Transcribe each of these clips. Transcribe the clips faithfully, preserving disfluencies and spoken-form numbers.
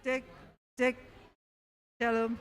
Cek, cek. Shalom.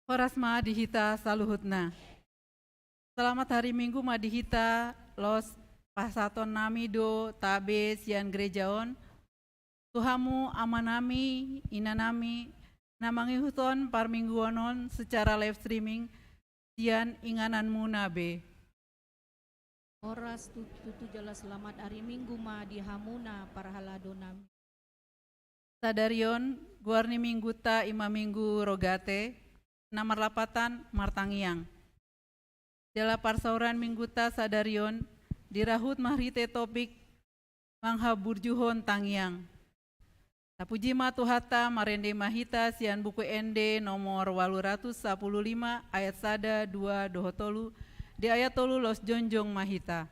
Horas ma di hita saluhutna. Selamat hari Minggu ma di hita, laos pasahatonnami do tabe sian gereja on tu hamu amanami, inanami, na mangihuthon parmingguon on secara live streaming sian ingananmuna be. Horas, tu-, tutu jala selamat hari Minggu ma di hamuna parhaladonami. Sadari on, goar ni Mingguta i ma Minggu Rogate, na marlapatan martangiang. Jala parsaoran Mingguta sadari on dirahut marhite topik manghaburjuhon tangiang. Tapuji ma Tuhanta, marende ma hita sian Buku Ende nomor ualu ratus sapuluh lima, ayat sada, dua, dohot tolu. Di ayat tolu laos jongjong ma hita.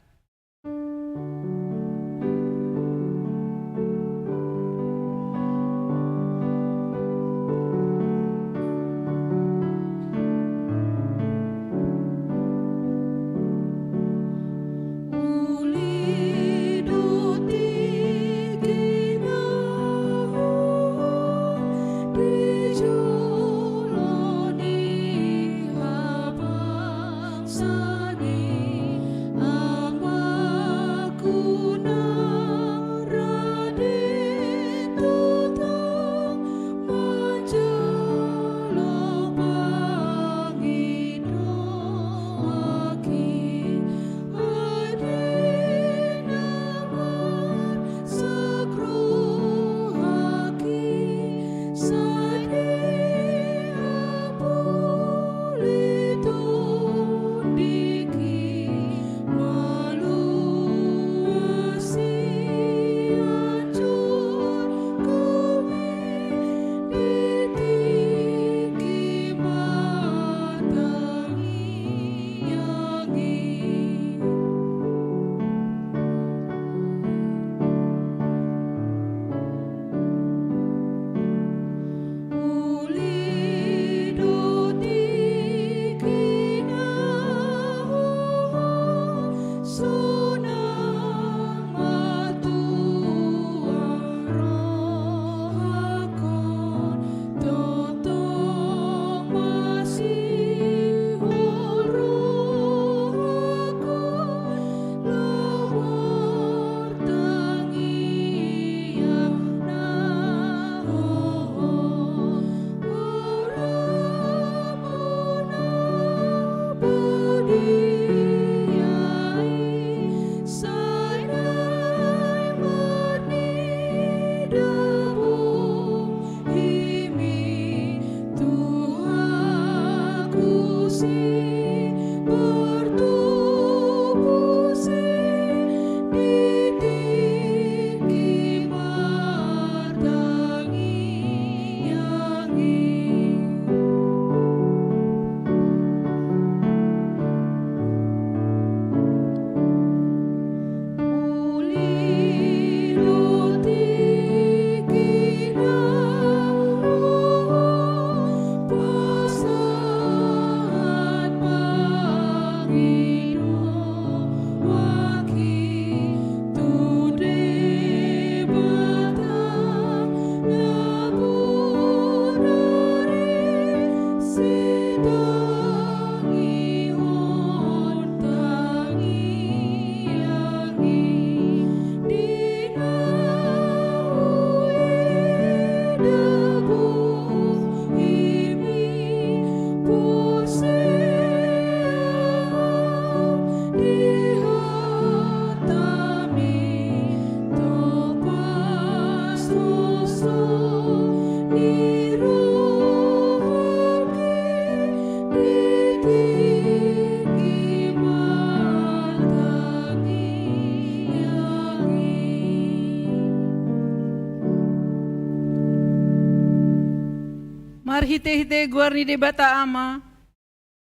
Marhite-hite goar ni Debata Ama,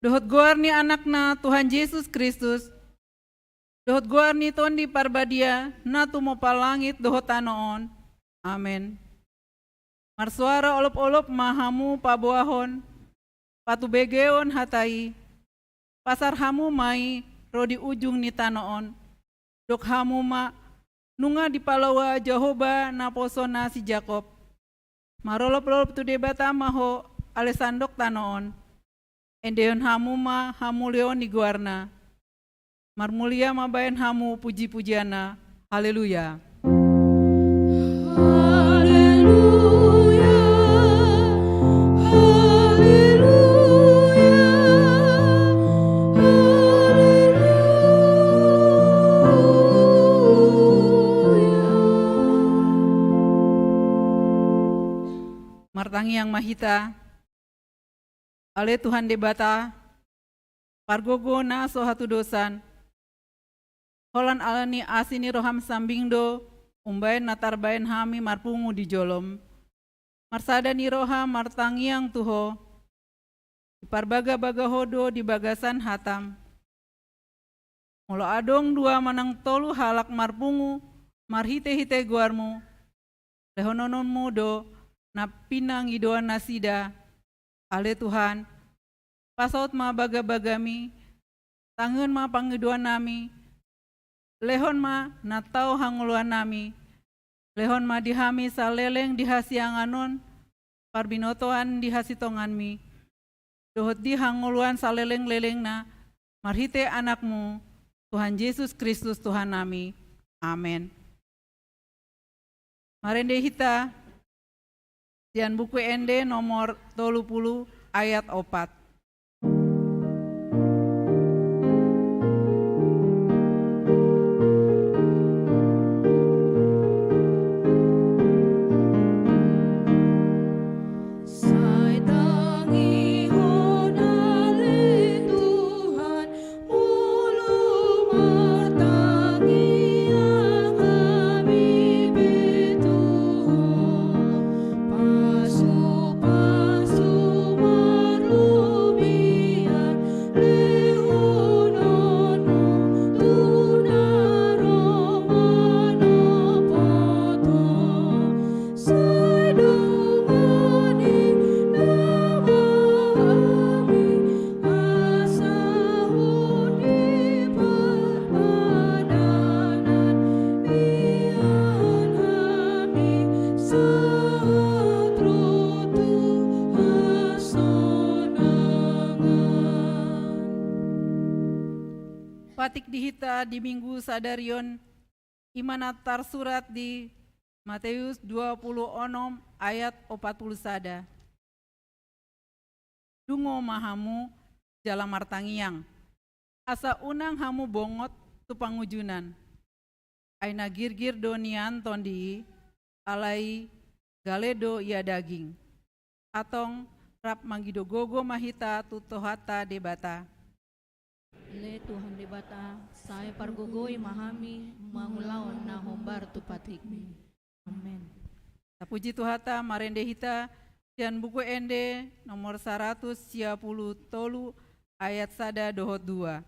dohot goar ni Anakna Tuhan Jesus Kristus, dohot goar ni Tondi Parbadia na tumompa langit dohot tano on. Amen. Marsoara olop-olop ma hamu paboahon, patubegeon hata i, pasar hamu ma i ro di ujung ni tano on. Dok hamu ma, nunga dipaloa Jahowa naposona si Jakob. Marolop-olop tu Debata ma ho ale sandok tano on. Endehon hamu ma hamuliaon ni goarna. Marmulia ma baen hamu puji-pujianna. Haleluya. Haleluya. Haleluya. Haleluya. Martangiang ma hita. Ale Tuhan Debata, pargogo na so hatudosan, holan ala ni asi ni roham sambing do umbaen na tarbaen hami marpungu di jolom. Marsada ni roha martangiang tu Ho, diparbaga-baga Ho do di bagasan hatam. Molo adong dua manang tolu halak marpungu marhite-hite goarmu, lehononmu do na pinangidoan nasida. Ale Tuhan, pasaut ma bagabagami, tangihon ma pangidoannami, lehon ma na tau hangoluannami, lehon ma di hami saleleng di hasiangan on, parbinotoan di hasitonganmi, dohot di hangoluan saleleng-lelengna, marhite Anakmu, Tuhan Jesus Kristus Tuhannami. Amen. Marende hita sian Buku Ende nomor tolu pulu ayat opat. Sai tangihon ale Tuhan, molo martangiang hami be tu Ho, pasupasu marlobian lehononmu tu na ro manopot Ho. Sai dongani nama hami, asa uli parpadanan, mian hami sahat ro tu hasonangan. Patik di hita di Minggu sadari on, i ma na tarsurat di Mateus dua pulu onom ayat opat pulu sada. Dungo ma hamu jala martangiang, asa unang hamu bongot tu pangunjunan. Ai na girgir do nian tondi i, alai gale do ia daging. Antong rap mangido gogo ma hita tu Tuhanta Debata. Ale Tuhan Debata, sai pargogoi ma hami mangulahon na hombar tu patikmi. Amen. Tapuji Tuhanta, marende hita sian Buku Ende nomor saratus sia pulu tolu ayat sada dohot dua.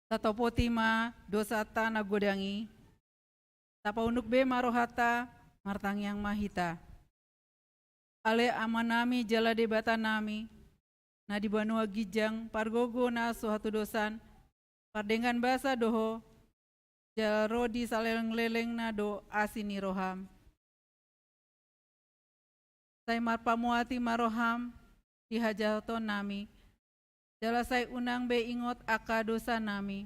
Tatopoti ma dosanta na godang i. Tapaunuk be ma rohanta, martangiang ma hita. Ale Amanami jala Debatanami, na di banua ginjang, pargogo na so hatudosan, pardenggan basa do Ho, jala ro di salelenglelengna do asi ni roham. Sai marpamuati ma roham di hajahatonnami, jala sai unang be ingot angka dosanami.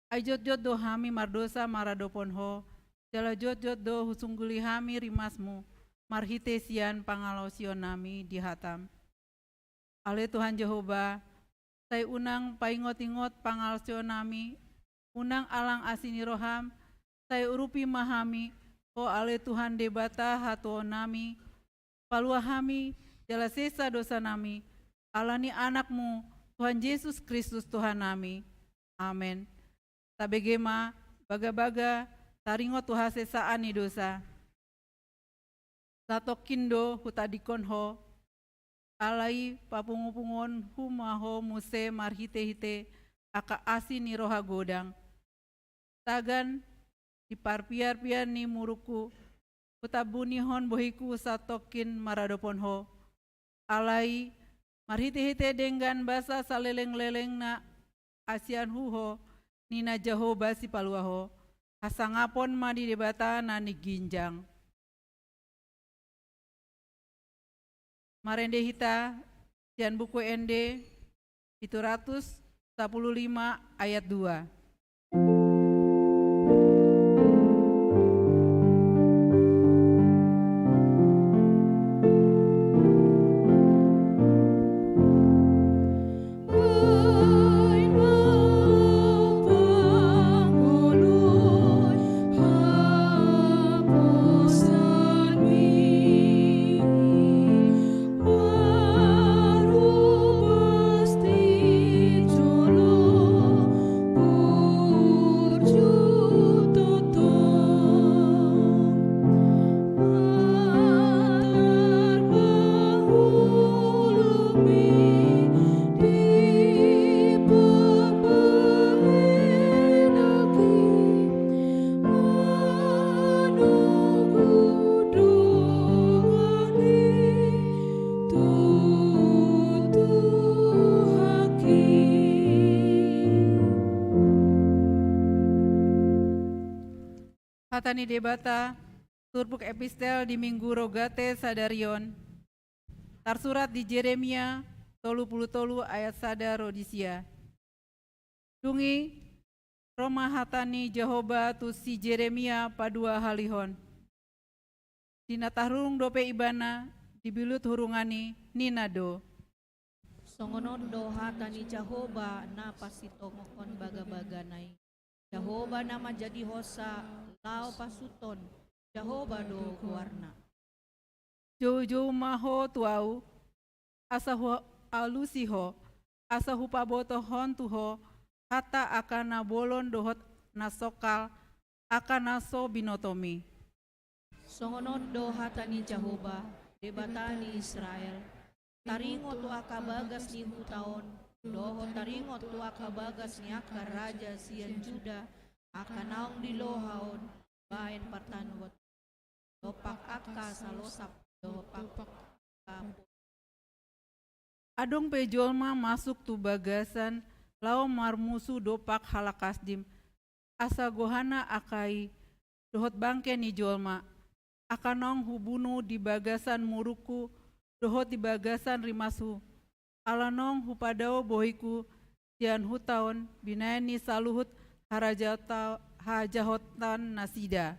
Ai jotjot do hami mardosa maradophon Ho, jala jotjot do husungguli hami rimasmu, marhite sian pangalaosionnami di hatam. Ale Tuhan Jahowa, sai unang paingotingot pangalaosionnami, unang alang asi ni roham, sai urupi ma hami, Ho ale Tuhan Debata hatuaonnami, palua hami, jala sesa dosanami, ala ni Anakmu, Tuhan Jesus Kristus Tuhannami. Amen. Tabege ma bagabaga taringot tu hasesaan ni dosa. Satongkin do hutadingkon Ho, alai papungupunguonhu ma Ho muse marhitehite angka asi ni roha godang. Tagan di parpiarpiar ni murukku, hutambunihon bohiku satongkin maradophon Ho. Alai marhitehite denggan basa salelenglelengna, asianhu Ho, ninna Jahowa Sipalua Ho, hasangapon ma di Debata na di ginjang. Marende hita sian Buku Ende pitu ratus sapuluh lima ayat dua. Hata ni Debata, turpuk epistel di Minggu Rogate sadari on, tarsurat di Jeremia tolu pulu tolu ayat sada ro di sia. Dung i, ro ma hata ni Jahowa tu si Jeremia paduahalihon. Di na tarhurung dope ibana, di bilut hurungan i, ninna do: Songon on do hata ni Jahowa na pasitongokhon bagabagana i. Jahowa na manjadihonsa laho pasuthon, Jahowa do goarna. Joujou ma ho tu ahu, asa hualusi ho, asa hupabotohon tu ho hata angka na bolon dohot na songkal, angka na so binotomi. Songon on do hata ni Jahowa, Debata ni Israel: Taringot tu angka bagas ni huta on, dohot taringot tu angka bagas ni angka raja sian Juda, angka naung diloha on bahen partanduon, dompak angka salosap, dompak angka po- Adong pe jolma masuk tu bagasan laho marmusu dompak halak Kasdim, asa gohana angka i, dohot bangke ni jolma, angka naung hubunu di bagasan murukku, dohot di bagasan rimashu, ala naung hupadao bohiku sian huta on, binahen ni saluhut harajata-, hajahotan nasida.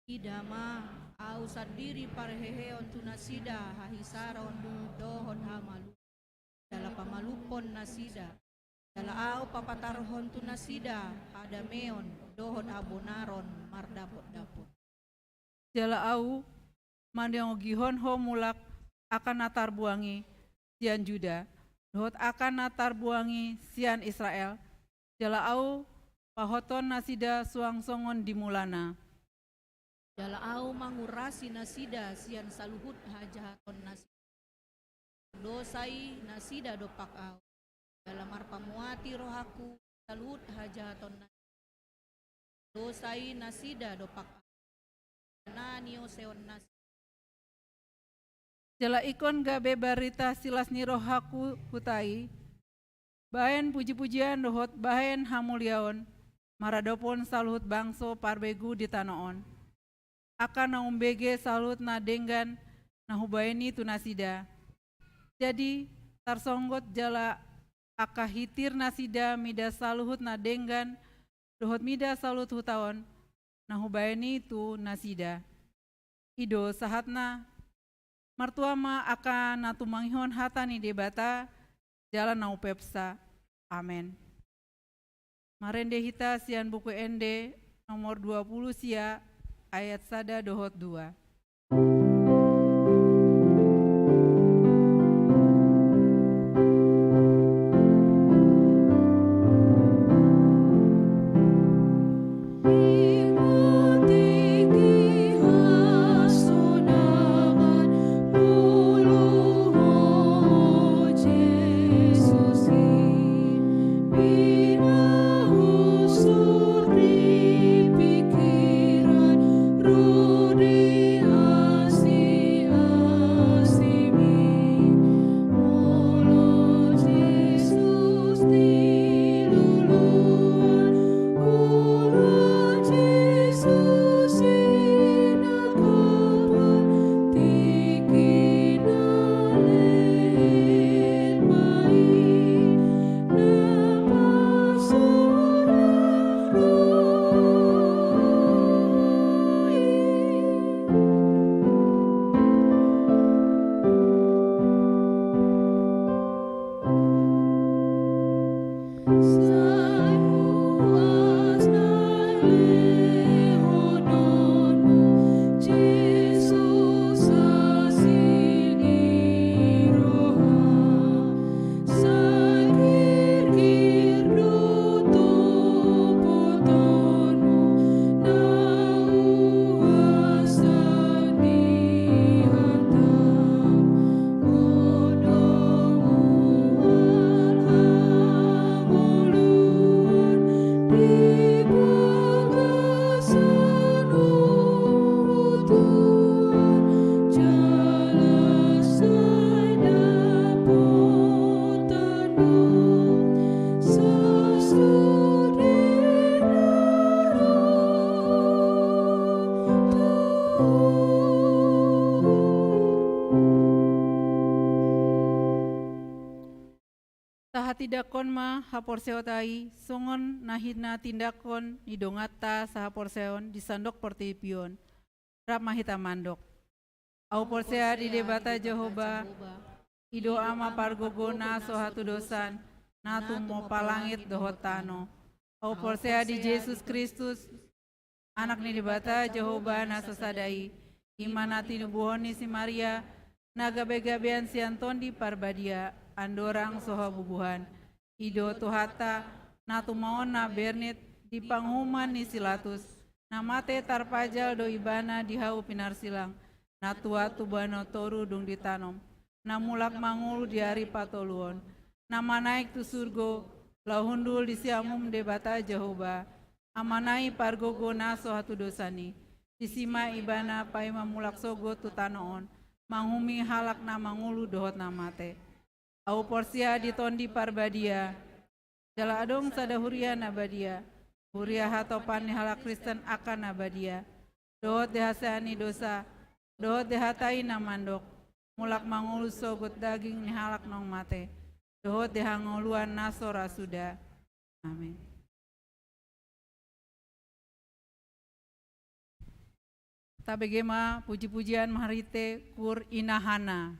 Ida ma, ahu sandiri parheheon tu nasida hahisaron dohot hamalumon, jala pamalumhon nasida. Jala Ahu papatarhon tu nasida hadameon dohot habonaron mardapotdapot. Jala Ahu manangihon Ho mulak angka na tarbuangi sian Juda dohot angka na tarbuangi sian Israel. Jala Ahu pahothon nasida suang songon di mulana. Jala Ahu mangurasi nasida sian saluhut hajahaton nasida. Dosa i nasida dompak Ahu. Jala marpamuati rohangku saluhut hajahaton nasida. Dosa i nasida dompak Ahu. Na nioseon nasida. Jala ingkon gabe barita silas ni rohangku huta i, bahen pujipujian dohot bahen hamuliaon, maradophon saluhut bangso parbegu di tano on. Angka na umbege saluhut na denggan na hubahen i tu nasida. Jadi, tarsonggot jala angka hitir nasida mida saluhut na denggan, dohot mida saluhut huta on, na hubahen i tu nasida. I do sahatna. Martua ma angka na tumangihon hata ni Debata, jala na umpeopsa. Amen. Marende hita sian Buku Ende nomor dua puluh sia, ayat sada dohot dua. Tahatindangkon ma haporseaonta i songon na hinatindangkon ni donganta sahaporseaon di sandok portibi on. Rap ma hita mandok. Ahu porsea di Debata Jahowa, i do Ama pargogo na so hatudosan, na tumompa langit dohot tano. Ahu porsea di Jesus Kristus, Anak ni Debata Jahowa na sasada i, i ma na tinubuhon ni si Maria, na gabegabean sian Tondi Parbadia, andorang so habubuhan. I do Tuhanta, na tumaon na bernit di panguhuman ni si Latus, na mate tarpajal do Ibana di hau pinarsilang, na tuat tu banua toru dung ditanom, na mulak mangolu di ari patoluhon, na manaek tu surgo, laho hundul di siamun Debata Jahowa, Amana i pargogo na so hatudosan i. Disi ma Ibana paima mulak sogot tu tano on, manguhumi halak na mangolu dohot na mate. Ahu porsea di Tondi Parbadia. Jala adong sada huria na badia, huria hatopan ni halak Kristen angka na badia, dohot di hasesaan ni dosa, dohot di hata i na mandok, mulak mangolu sogot daging ni halak naung mate, dohot di hangoluan na so ra suda. Amin. Tabege ma pujipujian marhite kur Ina Hana.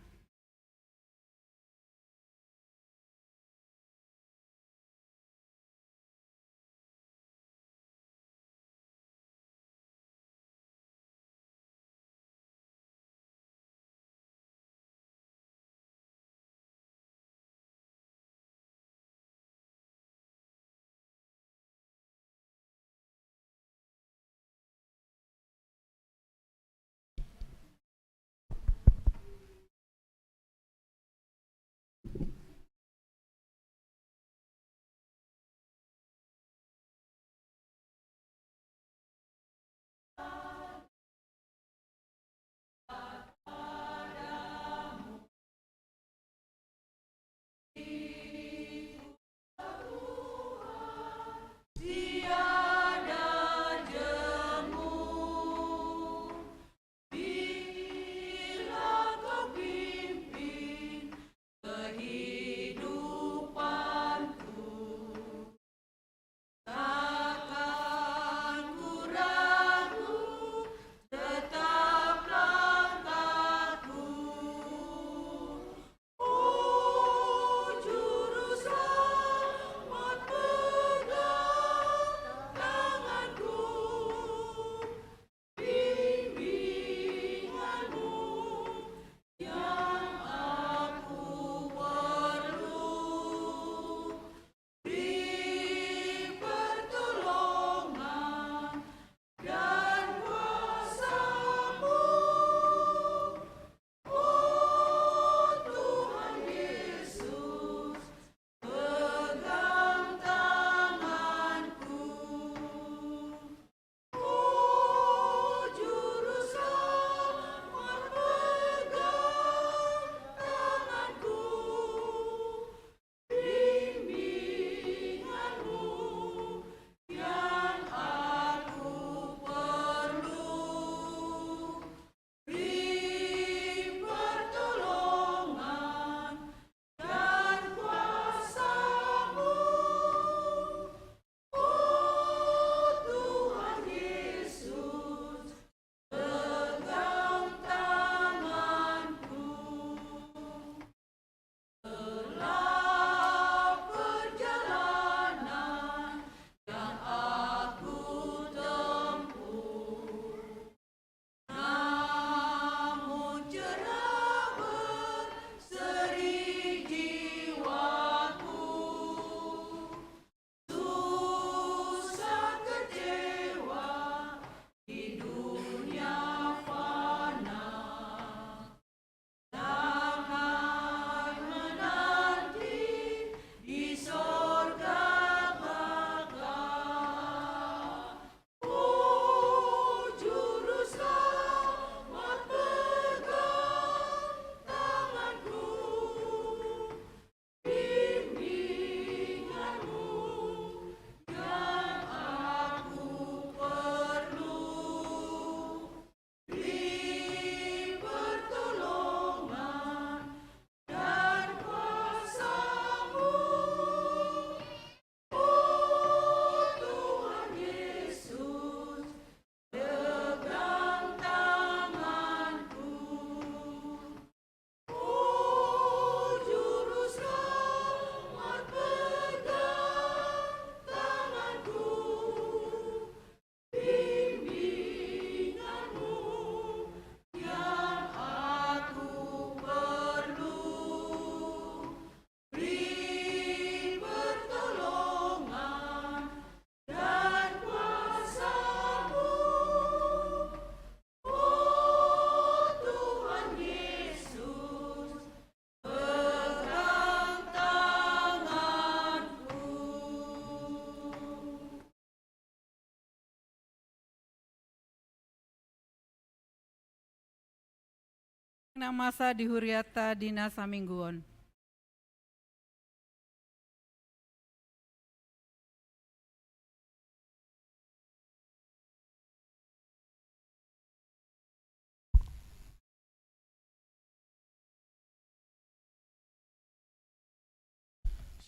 Na masa di huriata di na saminggu on.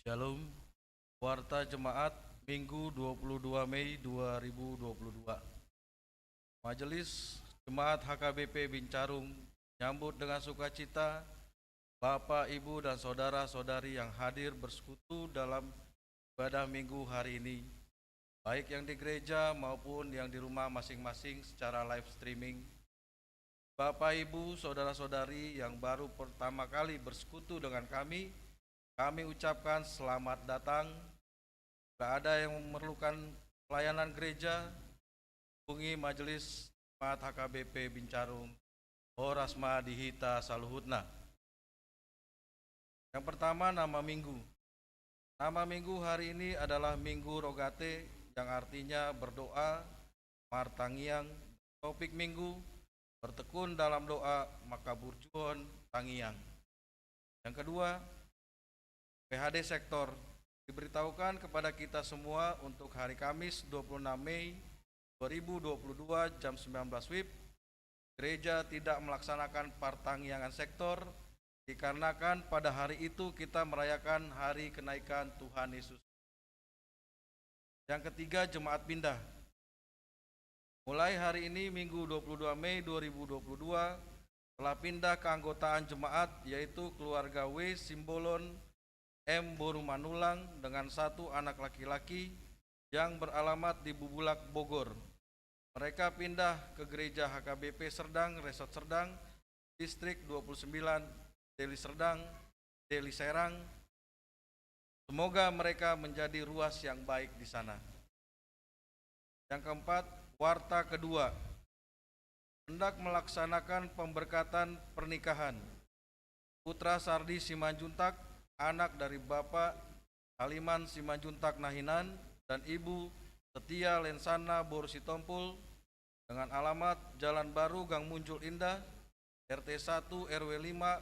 Shalom. Warta Jemaat, Minggu dua puluh dua Mei dua ribu dua puluh dua. Majelis Jemaat H K B P Bincarung menyambut dengan sukacita Bapak, Ibu, dan saudara-saudari yang hadir bersekutu dalam ibadah Minggu hari ini, baik yang di gereja maupun yang di rumah masing-masing secara live streaming. Bapak, Ibu, saudara-saudari yang baru pertama kali bersekutu dengan kami, kami ucapkan selamat datang. Bila ada yang memerlukan pelayanan gereja, hubungi Majelis Jemaat H K B P Bincarung, horas ma di hita saluhutna. Yang pertama, nama Minggu. Nama Minggu hari ini adalah Minggu Rogate, yang artinya berdoa, martangiang. Topik Minggu, bertekun dalam doa, manghaburjuhon tangiang. Yang kedua, P H D sektor. Diberitahukan kepada kita semua untuk hari Kamis dua puluh enam Mei dua ribu dua puluh dua jam sembilan belas wib, gereja tidak melaksanakan partangiangan sektor, dikarenakan pada hari itu kita merayakan hari kenaikan Tuhan Yesus. Yang ketiga, jemaat pindah. Mulai hari ini, Minggu dua puluh dua Mei dua ribu dua puluh dua, telah pindah keanggotaan jemaat, yaitu keluarga W Simbolon M Boru Manulang dengan satu anak laki-laki yang beralamat di Bubulak, Bogor. Mereka pindah ke Gereja H K B P Serdang, Resort Serdang, Distrik dua puluh sembilan, Deli Serdang, Deli Serang. Semoga mereka menjadi ruas yang baik di sana. Yang keempat, warta kedua. Hendak melaksanakan pemberkatan pernikahan putra Sardi Simanjuntak, anak dari Bapak Haliman Simanjuntak Nahinan dan Ibu Setia Lensana Boru Sitompul, dengan alamat Jalan Baru, Gang Munjul Indah, R T satu, R W lima,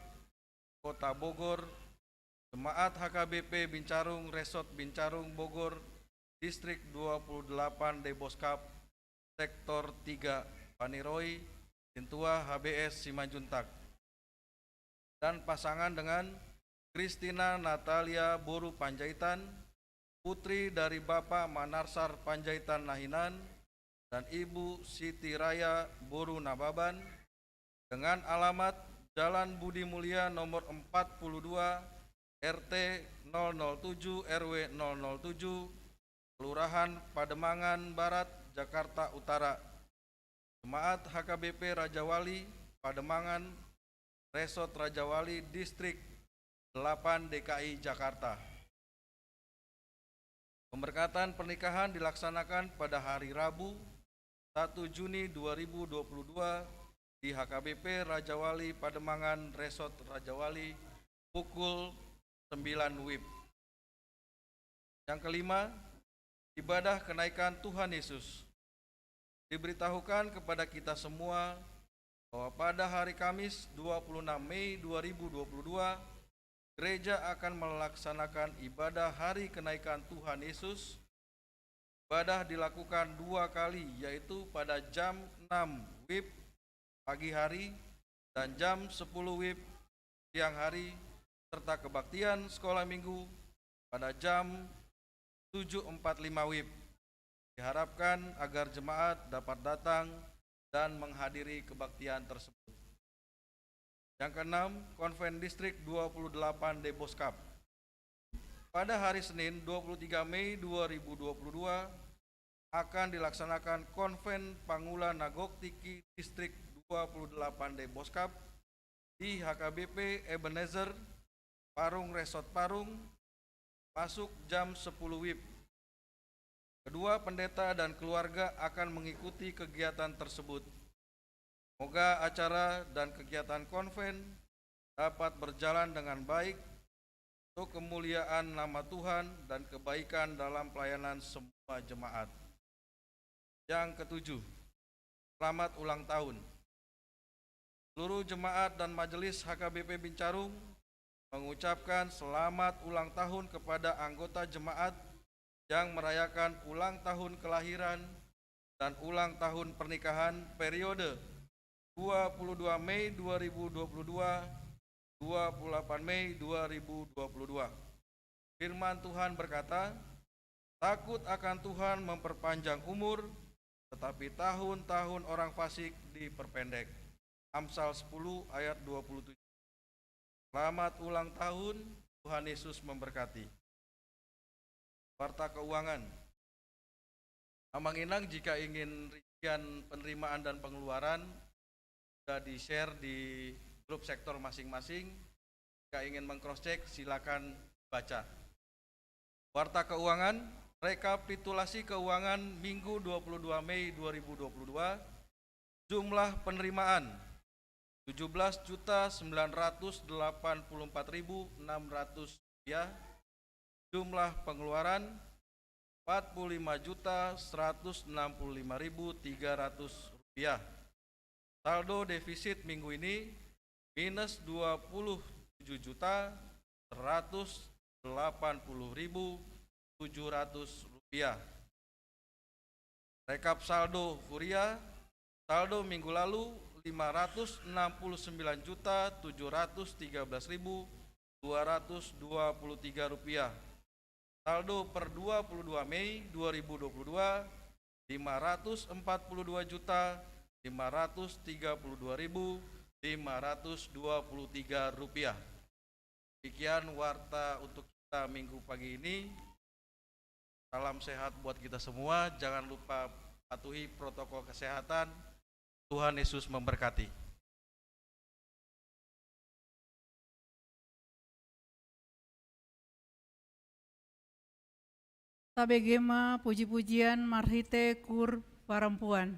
Kota Bogor, Jemaat H K B P Bincarung, Resort Bincarung, Bogor, Distrik dua puluh delapan Deboskap, Sektor tiga, Paniroi, Sintua H B S Simanjuntak. Dan pasangan dengan Kristina Natalia Boru Panjaitan, putri dari Bapak Manarsar Panjaitan Nahinan dan Ibu Siti Raya Boru Nababan, dengan alamat Jalan Budi Mulia nomor empat puluh dua, R T nol nol tujuh, R W nol nol tujuh, Kelurahan Pademangan Barat, Jakarta Utara. Jemaat H K B P Rajawali, Pademangan, Resort Rajawali, Distrik delapan D K I Jakarta. Pemberkatan pernikahan dilaksanakan pada hari Rabu, satu Juni dua ribu dua puluh dua, di H K B P Rajawali Pademangan, Resort Rajawali, pukul sembilan wib. Yang kelima, ibadah kenaikan Tuhan Yesus. Diberitahukan kepada kita semua bahwa pada hari Kamis, dua puluh enam Mei dua ribu dua puluh dua, gereja akan melaksanakan ibadah hari kenaikan Tuhan Yesus. Ibadah dilakukan dua kali, yaitu pada jam enam wib pagi hari dan jam sepuluh wib siang hari, serta kebaktian sekolah minggu pada jam tujuh empat lima wib. Diharapkan agar jemaat dapat datang dan menghadiri kebaktian tersebut. Yang keenam, Konven Distrik dua puluh delapan Deboskap. Pada hari Senin, dua puluh tiga Mei dua ribu dua puluh dua, akan dilaksanakan Konven Pangula Nagok Tingki Distrik dua puluh delapan Deboskap di H K B P Ebenezer, Parung, Resort Parung, masuk jam sepuluh wib. Kedua pendeta dan keluarga akan mengikuti kegiatan tersebut. Semoga acara dan kegiatan konven dapat berjalan dengan baik untuk kemuliaan nama Tuhan dan kebaikan dalam pelayanan semua jemaat. Yang ketujuh, selamat ulang tahun. Seluruh jemaat dan majelis H K B P Bincarung mengucapkan selamat ulang tahun kepada anggota jemaat yang merayakan ulang tahun kelahiran dan ulang tahun pernikahan periode dua puluh dua Mei dua ribu dua puluh dua, dua puluh delapan Mei dua ribu dua puluh dua. Firman Tuhan berkata, "Takut akan Tuhan memperpanjang umur, tetapi tahun-tahun orang fasik diperpendek." Amsal sepuluh ayat dua puluh tujuh. Selamat ulang tahun, Tuhan Yesus memberkati. Warta keuangan. Amang Inang, jika ingin rincian penerimaan dan pengeluaran, sudah di-share di grup sektor masing-masing. Jika ingin meng-cross check, silakan baca. Warta keuangan, rekapitulasi keuangan Minggu dua puluh dua Mei dua ribu dua puluh dua, jumlah penerimaan tujuh belas juta sembilan ratus delapan puluh empat ribu enam ratus rupiah, jumlah pengeluaran empat puluh lima juta seratus enam puluh lima ribu tiga ratus rupiah. Saldo defisit minggu ini minus dua puluh tujuh juta seratus delapan puluh ribu tujuh ratus rupiah. Rekap saldo huria, saldo minggu lalu lima ratus enam puluh sembilan juta tujuh ratus tiga belas ribu dua ratus dua puluh tiga rupiah. Saldo per dua puluh dua Mei dua ribu dua puluh dua, lima ratus empat puluh dua juta lima ratus tiga puluh dua ribu lima ratus dua puluh tiga rupiah. Demikian warta untuk kita Minggu pagi ini. Salam sehat buat kita semua. Jangan lupa patuhi protokol kesehatan. Tuhan Yesus memberkati. Tabege ma puji-pujian marhite kur parampuan.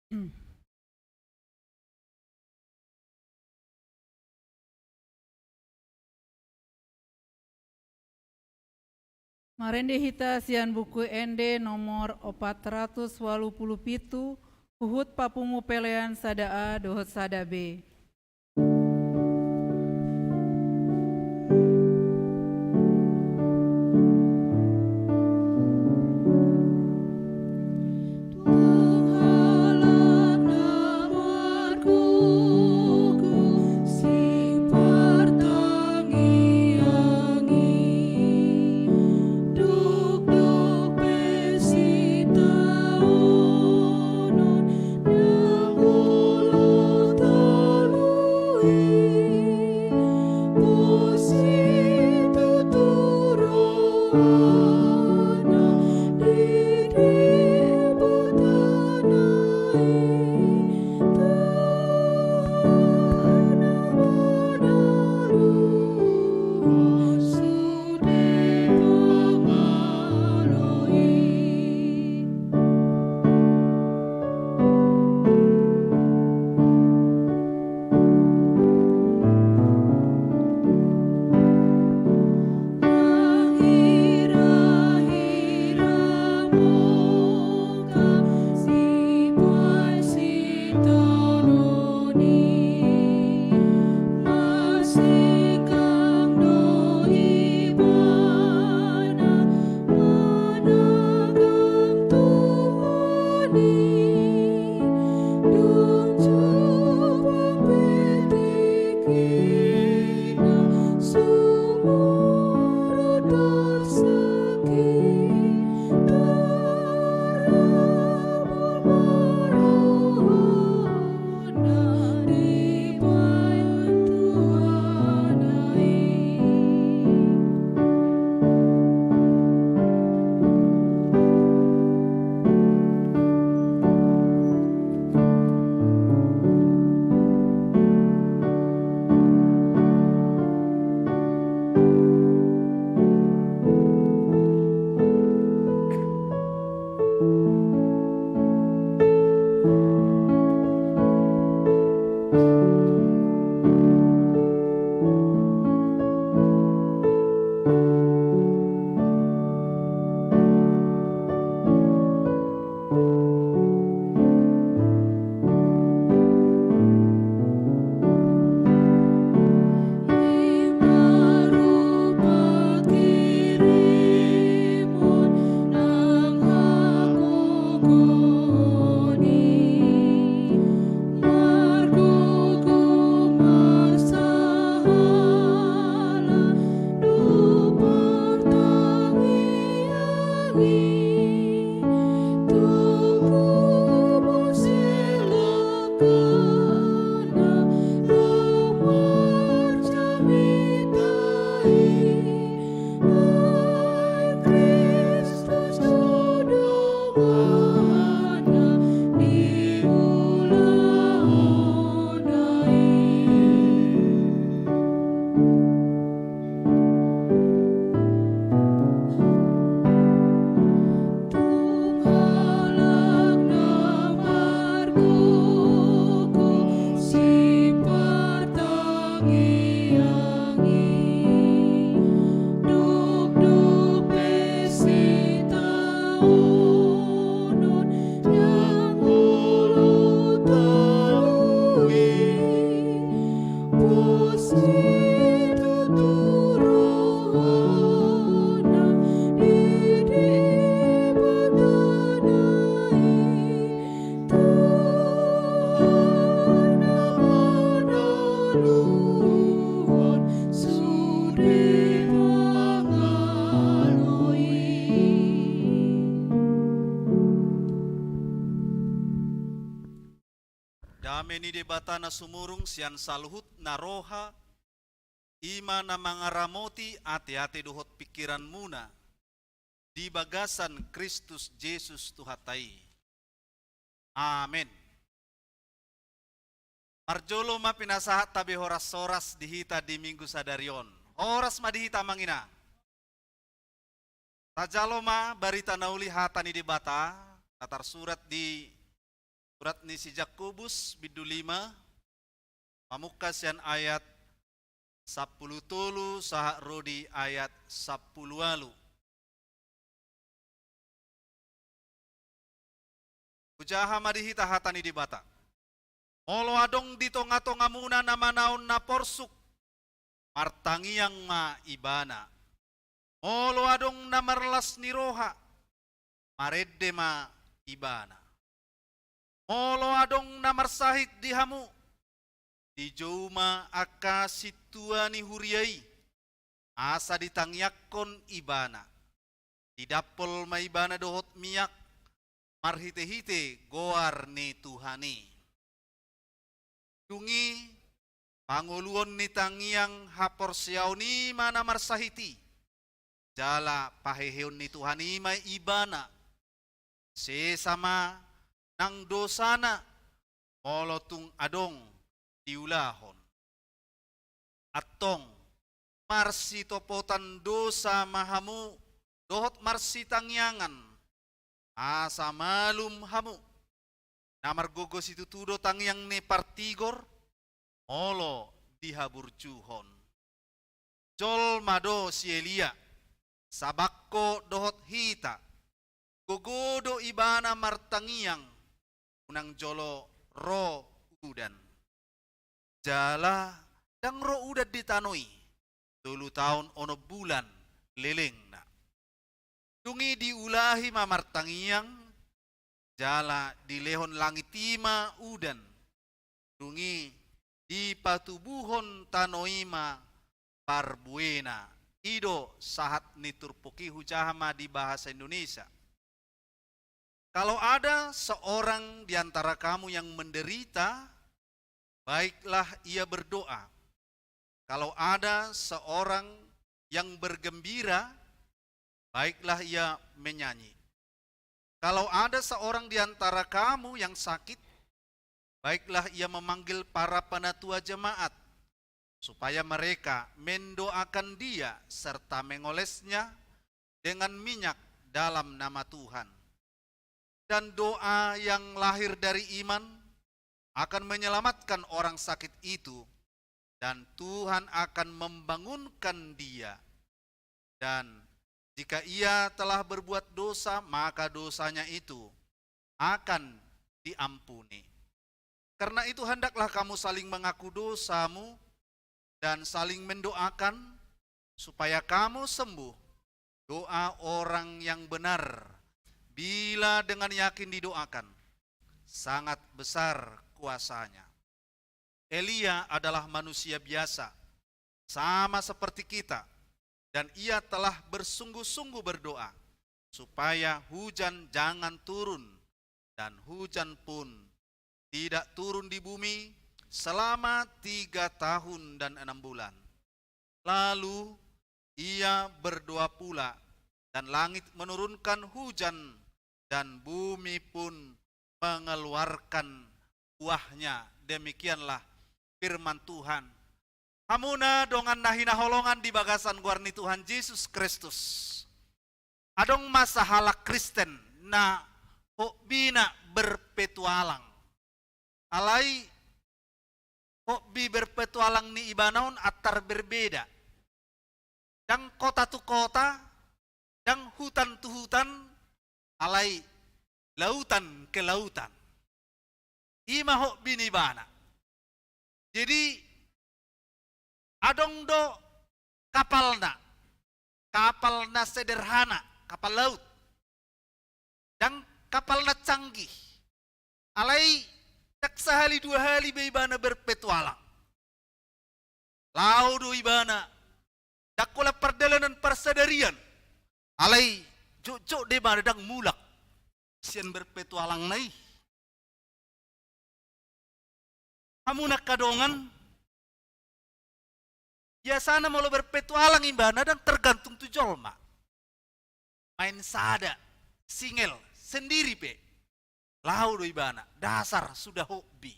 Marende hita sian Buku Ende nomor opat ratus walu pulu pitu, huhut papungu pelean sada A dohot sada B. Dame ni Debata na sumurung sian saluhut na roha, i ma na mangaramoti ateate dohot pingkiranmuna di bagasan Kristus Jesus Tuhanta i. Amen. Parjolo ma pinasahat tabe horas-horas di hita di Minggu sadari on. Horas ma di hita, amang ina. Tajalo ma barita na uli, hata ni Debata na tarsurat di Surat ni si Jakobus, bindu lima, mamungka sian ayat sampulu tolu sahat ro di ayat sampulu ualu. Hujaha ma di hita hata ni Debata. Molo adong di tonga-tongamuna na manaon na porsuk, martangiang ma ibana. Molo adong na marlas ni roha, marende ma ibana. Molo adong na marsahit di hamu, dijou ma angka sintua ni huria i, asa ditangiangkon ibana. Didampol ma ibana dohot miak, marhite-hite goar ni Tuhan i. Dung i, pangoluon ni tangiang haporseaon i ma na marsahit i, jala paheheon ni Tuhan i ma ibana. Sesa ma nang dosana, molo tung adong diulahon. Antong, marsitopotan dosa ma hamu dohot marsitangiangan, asa malum hamu. Na margogo situtu do tangiang ni partigor, molo dihaburjuhon. Jolma do si Elia, sabangko dohot hita, gogo do ibana martangiang, unang jolo ro udan. Jala ndang ro udan di tano i, tolu taon onom bulan lelengna. Dung i diulahi ma martangiang, jala dilehon langit i ma udan. Dung i dipatubuhon tano i ma parbuena. I do sahat ni turpuk i, hujaha ma di bahasa Indonesia. Kalau ada seorang di antara kamu yang menderita, baiklah ia berdoa. Kalau ada seorang yang bergembira, baiklah ia menyanyi. Kalau ada seorang di antara kamu yang sakit, baiklah ia memanggil para penatua jemaat, supaya mereka mendoakan dia serta mengolesnya dengan minyak dalam nama Tuhan. Dan doa yang lahir dari iman akan menyelamatkan orang sakit itu, dan Tuhan akan membangunkan dia. Dan jika ia telah berbuat dosa, maka dosanya itu akan diampuni. Karena itu, hendaklah kamu saling mengaku dosamu dan saling mendoakan, supaya kamu sembuh. Doa orang yang benar, bila dengan yakin didoakan, sangat besar kuasanya. Elia adalah manusia biasa, sama seperti kita, dan ia telah bersungguh-sungguh berdoa supaya hujan jangan turun, dan hujan pun tidak turun di bumi selama tiga tahun dan enam bulan. Lalu ia berdoa pula, dan langit menurunkan hujan, dan bumi pun mengeluarkan buahnya. Demikianlah firman Tuhan. Hamuna dongan na hinaholongan di bagasan goar ni Tuhan Jesus Kristus. Adong ma sahalak Kristen na hobbina berpetualang. Alai hobi berpetualang ni ibana on antar berbeda. Ndang kota tu kota, ndang hutan tu hutan, alai lautan ke lautan. I ma hobi ni ibana. Jadi, adong do kapalna, kapal na sederhana, kapal laut. Ndang kapal na canggih. Alai ndang sahali dua hali be ibana berpetualang. Laho do ibana, ndang holan pardalanan parsadarian. Alai jotjot do ibana ndang mulak sian berpetualangna i. Hamuna angka dongan, biasana molo berpetualang ibana ndang tergantung tu jolma. Main sada, single, sendiri pe. Laho do ibana, dasar sudah hobi.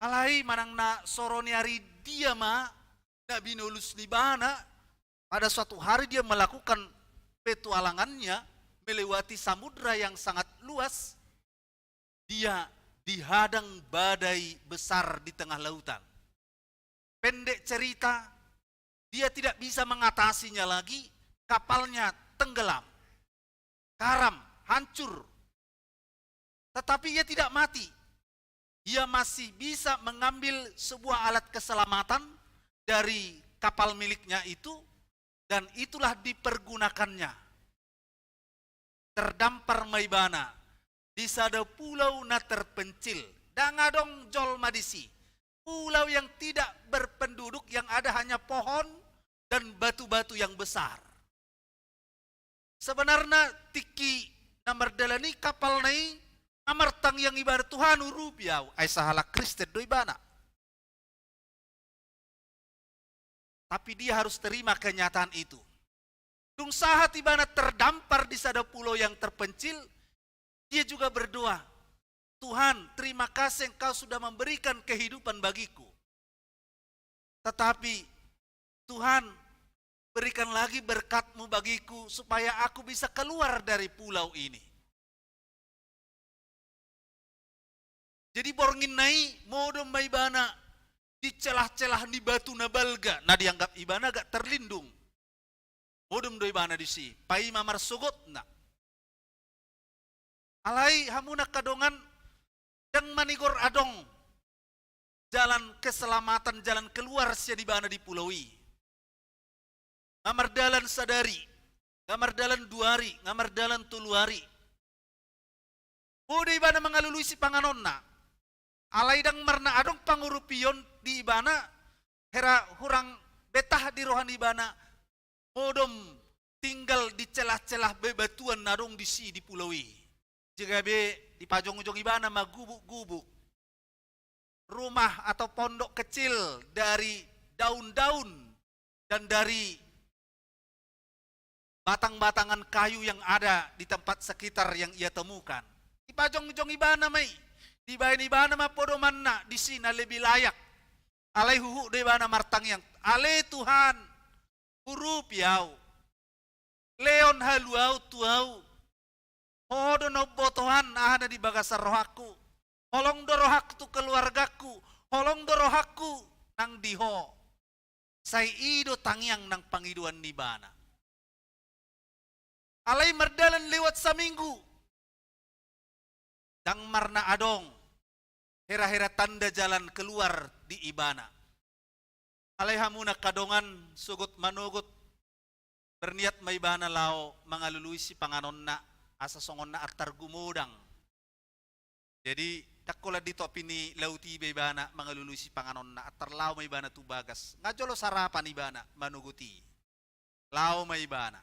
Alai manang na soro ni ari dia ma na binolus ni ibana, pada suatu hari dia melakukan petualangannya melewati samudra yang sangat luas. dia dihadang badai besar di tengah lautan. Pendek cerita, dia tidak bisa mengatasinya lagi, kapalnya tenggelam, karam, hancur. Tetapi ia tidak mati. Ia masih bisa mengambil sebuah alat keselamatan dari kapal miliknya itu, dan itulah dipergunakannya. Terdampar ma ibana di sada pulau na terpencil. Ndang adong jolma disi. Pulau yang tidak berpenduduk, yang ada hanya pohon dan batu-batu yang besar. Sebenarna tingki na mardalan i, kapalna i, na martangiang ibana, "Tuhan, urupi ahu." Ai sahalak Kristen do ibana. Tapi dia harus terima kenyataan itu. Dung sahat ibana terdampar di sada pulau yang terpencil, dia juga berdoa, "Tuhan, terima kasih Engkau sudah memberikan kehidupan bagiku. Tetapi, Tuhan, berikan lagi berkat-Mu bagiku supaya aku bisa keluar dari pulau ini." Jadi borngin na i modom ma ibana di celah-celah ni batu na balga, na dianggap ibana agak terlindung. Modom do ibana disi, paima marsogotna. Alai hamu na angka dongan, ndang manigor adong jalan keselamatan, jalan keluar sian ibana di pulau i. Nga mardalan sadari, nga mardalan dua ari, nga mardalan tolu ari. Boi do ibana mangalului sipanganonna. Alai ndang marna adong pangurupion di ibana, hera hurang betah di roha ni ibana modom tinggal di celah-celah bebatuan na adong disi di pulau i. Jala be dipajongjong ibana ma gubuk-gubuk rumah atau pondok kecil dari daun-daun dan dari batang-batangan kayu yang ada di tempat sekitar yang ia temukan. Dipajongjong ibana ma i, dibaen ibana ma podomanna disi na lebih layak. Alai huhut do ibana martangiang, "Ale Tuhan, urupi ahu. Lehon haluaon tu ahu. Ho do na umboto aha na di bagasan rohangku. Holong do rohangku tu keluargangku. Holong do rohangku nang di Ho." Sai i do tangiang nang pangidoan ni ibana. Alai mardalan lewat saminggu, ndang marna adong hera-hera tanda jalan keluar di ibana. Alai hamu na angka dongan, sogot manogot, berniat ma ibana laho mangalului sipanganonna, asa songon na antar gumodang. Jadi, ndang holan di topi ni laut i be ibana mangalului sipanganonna, antar laho ma ibana tu bagas. Nga jolo sarapan ibana manogot i. Laho ma ibana.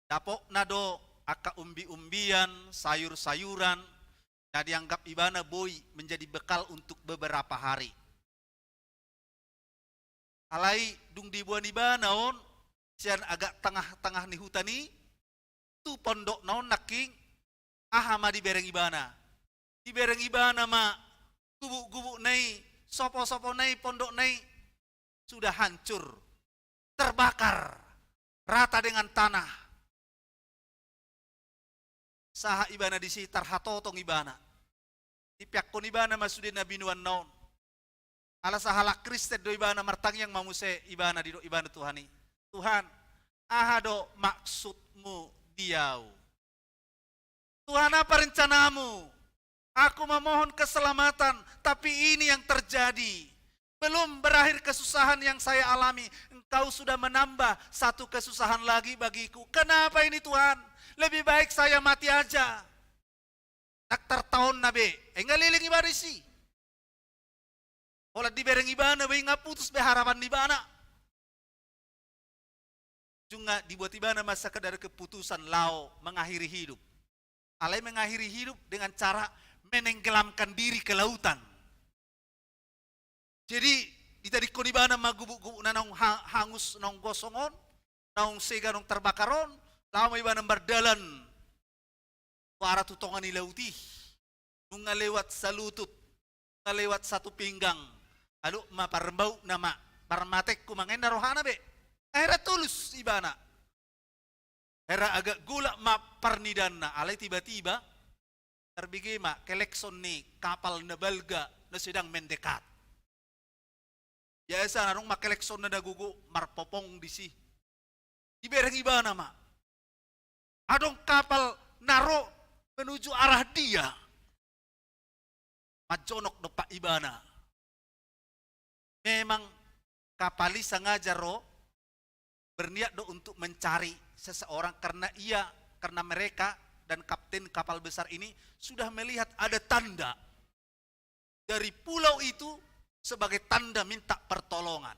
Dapotna do angka umbi-umbian, sayur-sayuran, na dianggap ibana boi menjadi bekal untuk beberapa hari. Alai dung diboan ibana on sian agak tengah-tengah ni huta i, tu pondokna on nangkin, aha ma dibereng ibana? Dibereng ibana ma gubuk-gubukna i, sopo-sopona i, pondokna i sudah hancur, terbakar, rata dengan tanah. Sahat ibana disi, tarhatotong ibana. Dipeakkon ibana ma sude na binoanna on. Ala sahalak Kristen do ibana, martangiang ma muse ibana, didok ibana Tuhan i, "Tuhan, aha do maksud-Mu di ahu? Tuhan, apa rencana-Mu? Aku memohon keselamatan, tapi ini yang terjadi. Belum berakhir kesusahan yang saya alami, Engkau sudah menambah satu kesusahan lagi bagiku. Kenapa ini, Tuhan? Lebih baik saya mati aja." Nang tartaonna be, ai nga leleng ibana disi. Holan dibereng ibana be, nga putus be harapan ni ibana. Ujungna dibuat ibana ma sekedar keputusan laho mengakhiri hidup. Alai mengakhiri hidup dengan cara menenggelamkan diri ke lautan. Jadi, ditadingkon ibana ma gubuk-gubukna naung ha-, hangus, naung gosong on, naung sega, naung terbakar on, laho ma ibana mardalan tu arah tu tonga ni laut i. Nunga lewat salutut, nunga lewat satu pinggang, adong ma parbaukna ma, parmatengku ma, nga ninna rohana be. Hera tulus ibana. Hera agak golak ma parnidaanna, alai tiba-tiba Tarbege ma klekson ni kapal na balga na sedang mendekat. Biasa na adong ma klekson na gogo marpopong disi. Dibereng ibana ma. Adong kapal na ro menuju arah dia. Manjonok dompak ibana. Memang kapal i sengaja ro, berniat do untuk mencari seseorang karena ia, karena mereka dan kapten kapal besar ini sudah melihat ada tanda dari pulau itu sebagai tanda minta pertolongan.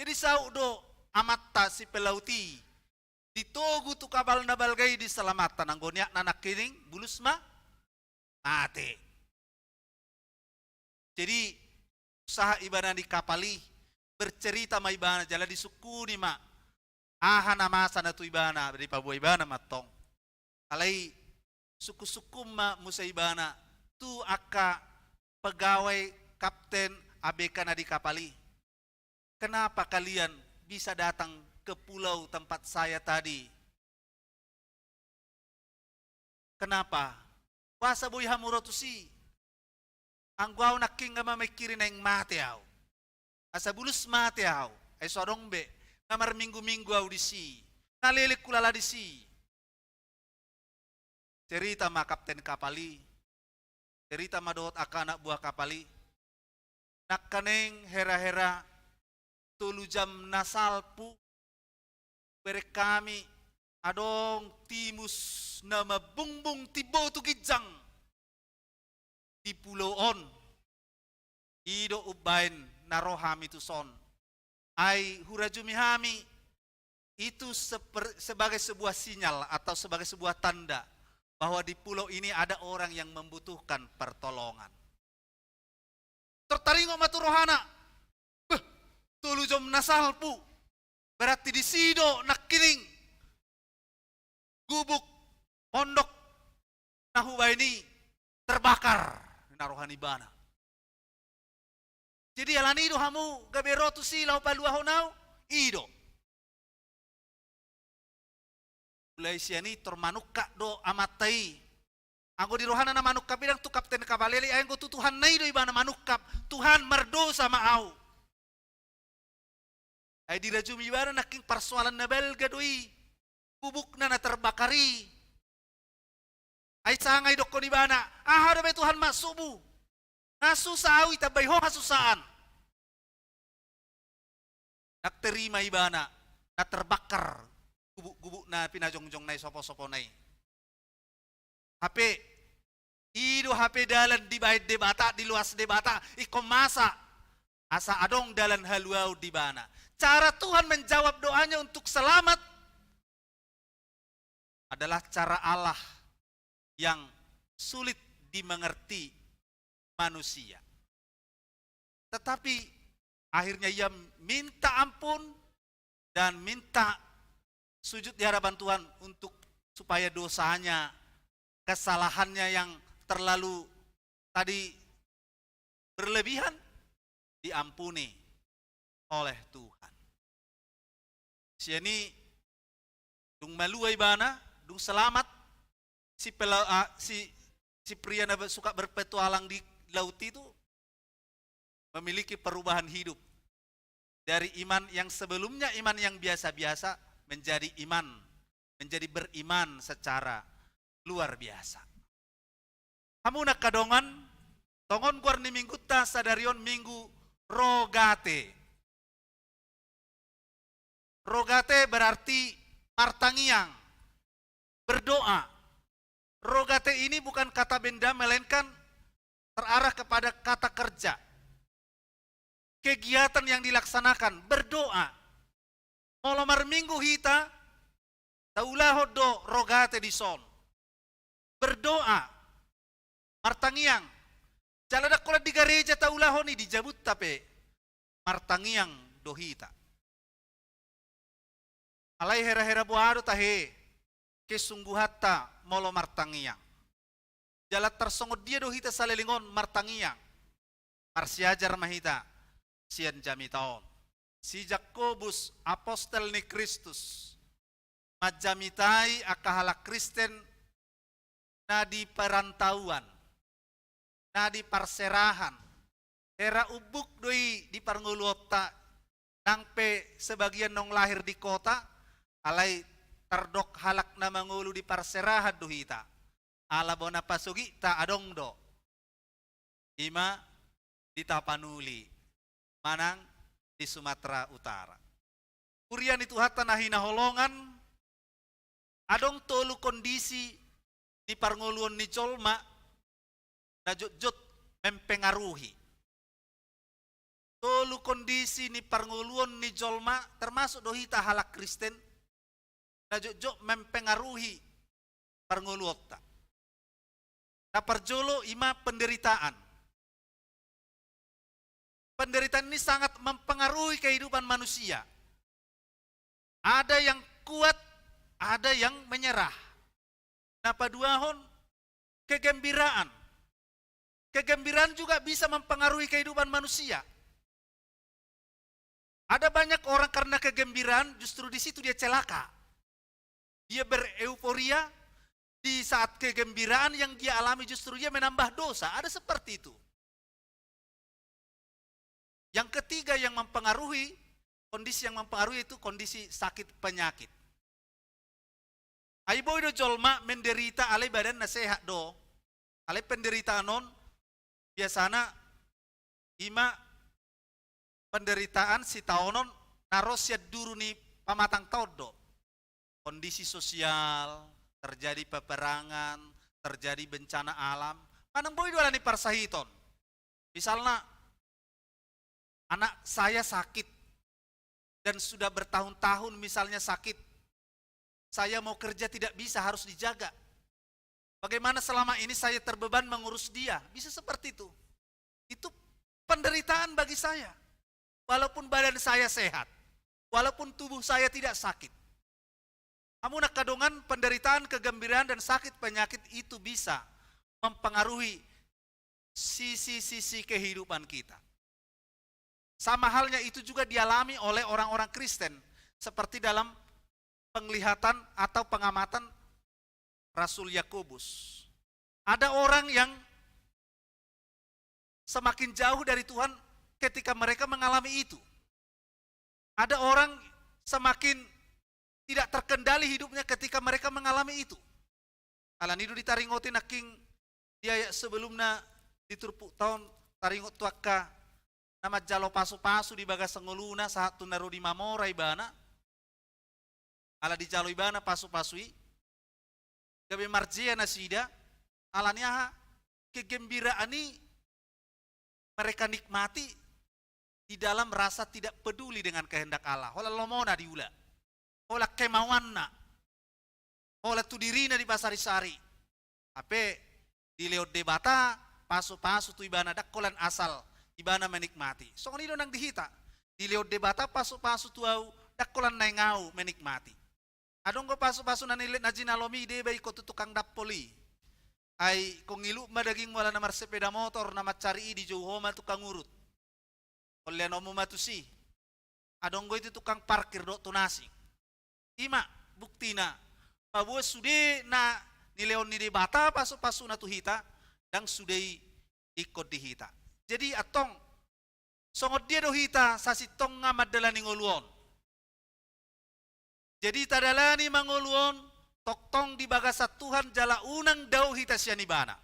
Jadi saut do amanta si pelaut i, ditogu tu kapal na balga i, diselamatkan, anggo niatna nangkining bulus ma mate. Jadi usaha ibana di kapal i, bercerita ma ibana jala disungkuni ma aha na masa na tu ibana, dipaboa ibana ma tong. Alai sungkunsungkun ma muse ibana tu angka pegawai kapten A B K na di kapal i. Kenapa kalian bisa datang ke pulau tempat saya tadi? Kenapa? Boasa boi hamu ro tusi? Anggo au nangkin nga mamingkiri naeng mate au. Asa bulus mate au, ai so adong be, nga marminggu-minggu au disi, nga leleng hulala disi. Cerita ma kapten kapal i, cerita ma dohot angka anak buah kapal i. Nangkaning hera-hera tolu jam na salpu, bereng hami adong timus na mambungbung timbo tu ginjang di pulau on. I do umbaen na ro hami tuson. Ai hurajumi hami itu seper-, sebagai sebuah sinyal atau sebagai sebuah tanda bahwa di pulau ini ada orang yang membutuhkan pertolongan. Tor taringot ma tu rohana, beh, tolu jom na salpu. Berarti disi do nangkining gubuk pondok na hubaen i terbakar, ninna roha ni ibana. Jadi alani i do hamu gabe ro tusi laho paluahon au, i do. Mulai sian i tor manungkap do amanta i. Anggo di rohana na manungkap i ndang tu kapten kapal i, ai anggo tu Tuhanna i do ibana manungkap, Tuhan, mardosa ma au. Ai dirajumi ibana nangkin parsoalan na balga do i, gubukna na terbakar i. Ai sanga idokkon ibana, aha dope Tuhan maksudmu? Nga susah au, itambai ho hasusaan. Ndang terima ibana na terbakar gubuk-gubuk na pinajongjongna i, sopo-sopona i. Hape, i do hape dalan dibaen Debata, diloas Debata, ingkon masa asa adong dalan haluaon di ibana. Cara Tuhan menjawab doanya untuk selamat adalah cara Allah yang sulit dimengerti manusia. Tetapi akhirnya ia minta ampun dan minta sujud di hadapan Tuhan untuk supaya dosanya, kesalahannya yang terlalu tadi berlebihan, diampuni oleh Tuhan. Sian i dung malua ibana, dung selamat, si pela-, ah, si, si pria na suka berpetualang di laut itu memiliki perubahan hidup. Dari iman yang sebelumnya iman yang biasa-biasa menjadi iman, menjadi beriman secara luar biasa. Hamu na angka dongan, tongon goar ni minggunta sadari on Minggu Rogate. Rogate berarti martangiang, berdoa. Rogate ini bukan kata benda, melainkan terarah kepada kata kerja. Kegiatan yang dilaksanakan, berdoa. Molo marminggu hita, taulahon do Rogate dison. Berdoa, martangiang. Jala ndang holan di gareja taulahon i, di jabunta pe martangiang do hita. Alai hera-hera boha do tahe kesungguhanta molo martangiang? Jala tarsongon dia do hita saleleng on martangiang? Marsiajar ma hita sian jamita on. Si Jakobus, apostel ni Kristus, manjamitai angka halak Kristen na di perantauan, na di parserahan. Hera umbuk do i di parngoluonta, nang pe sebagian naung lahir di kota, alai tardok halak na mangolu di parserahan do hita. Ala bona pasogitta adong do. I ma di Tapanuli manang di Sumatera Utara. Huria ni Tuhanta na hinaholongan, adong tolu kondisi ni parngoluon ni jolma na jotjot mempengaruhi. Tolu kondisi ni parngoluon ni jolma, termasuk do hita halak Kristen, na jotjot mempengaruhi parngoluonta. Na parjolo i ma penderitaan. Penderitaan ini sangat mempengaruhi kehidupan manusia. Ada yang kuat, ada yang menyerah. Na paduahon, kegembiraan. Kegembiraan juga bisa mempengaruhi kehidupan manusia. Ada banyak orang karena kegembiraan, justru di situ dia celaka. Dia bereuforia, di saat kegembiraan yang dia alami justru dia menambah dosa. Ada seperti itu. Yang ketiga yang mempengaruhi, kondisi yang mempengaruhi itu kondisi sakit penyakit. Ai boi do jolma menderita alai badanna sehat do. Alai penderitaan on biasana i ma penderitaan sitaonon na ro sian duru ni pamatangta on do. Kondisi sosial, terjadi peperangan, terjadi bencana alam, manang boi do alani parsahiton. Misalna, anak saya sakit dan sudah bertahun-tahun misalnya sakit, saya mau kerja tidak bisa, harus dijaga. Bagaimana selama ini saya terbeban mengurus dia? Bisa seperti itu. Itu penderitaan bagi saya. Walaupun badan saya sehat, walaupun tubuh saya tidak sakit. Hamu angka dongan, penderitaan, kegembiraan, dan sakit penyakit itu bisa mempengaruhi sisi-sisi kehidupan kita. Sama halnya itu juga dialami oleh orang-orang Kristen, seperti dalam penglihatan atau pengamatan Rasul Yakobus. Ada orang yang semakin jauh dari Tuhan ketika mereka mengalami itu. Ada orang semakin tidak terkendali hidupnya ketika mereka mengalami itu. Alani i do ditaringoti nangkin di ayat sebelumna di turpukta on, taringot tu angka na manjalo pasu-pasu di bagasan ngoluna sahat tu na ro di mamora ibana. Ala dijalo ibana pasu-pasu i, gabe marjea nasida, alani aha? Kegembiraan i mereka nikmati di dalam rasa tidak peduli dengan kehendak Allah. Holan lomona diula. Holan kemauanna. Holan tu dirina dipasari-sari. Hape dilehon Debata pasu-pasu tu ibana, ndang holan asal ibana menikmati. Songon i do nang di hita. Dilehon Debata pasu-pasu tu ahu, ndang holan naeng ahu menikmati. Adong do pasu-pasu na nile-, na jinalomi i deba ingkon tu tukang dampol i. Ai ingkon ngilup ma dagingmu ala na marsepeda motor, na mansari i dijou ho ma tukang urut. Ingkon leanonmu ma tusi. Adong do i tu tukang parkir dohot tu na asing. I ma buktina, paboa sude na nilehon ni Debata pasu-pasuna tu hita, ndang sude i ingkon di hita. Jadi antong, songon dia do hita sasintongna mandalani ngolu on? Jadi tadalani ma ngolu on tongtong di bagasan Tuhan jala unang dao hita sian Ibana.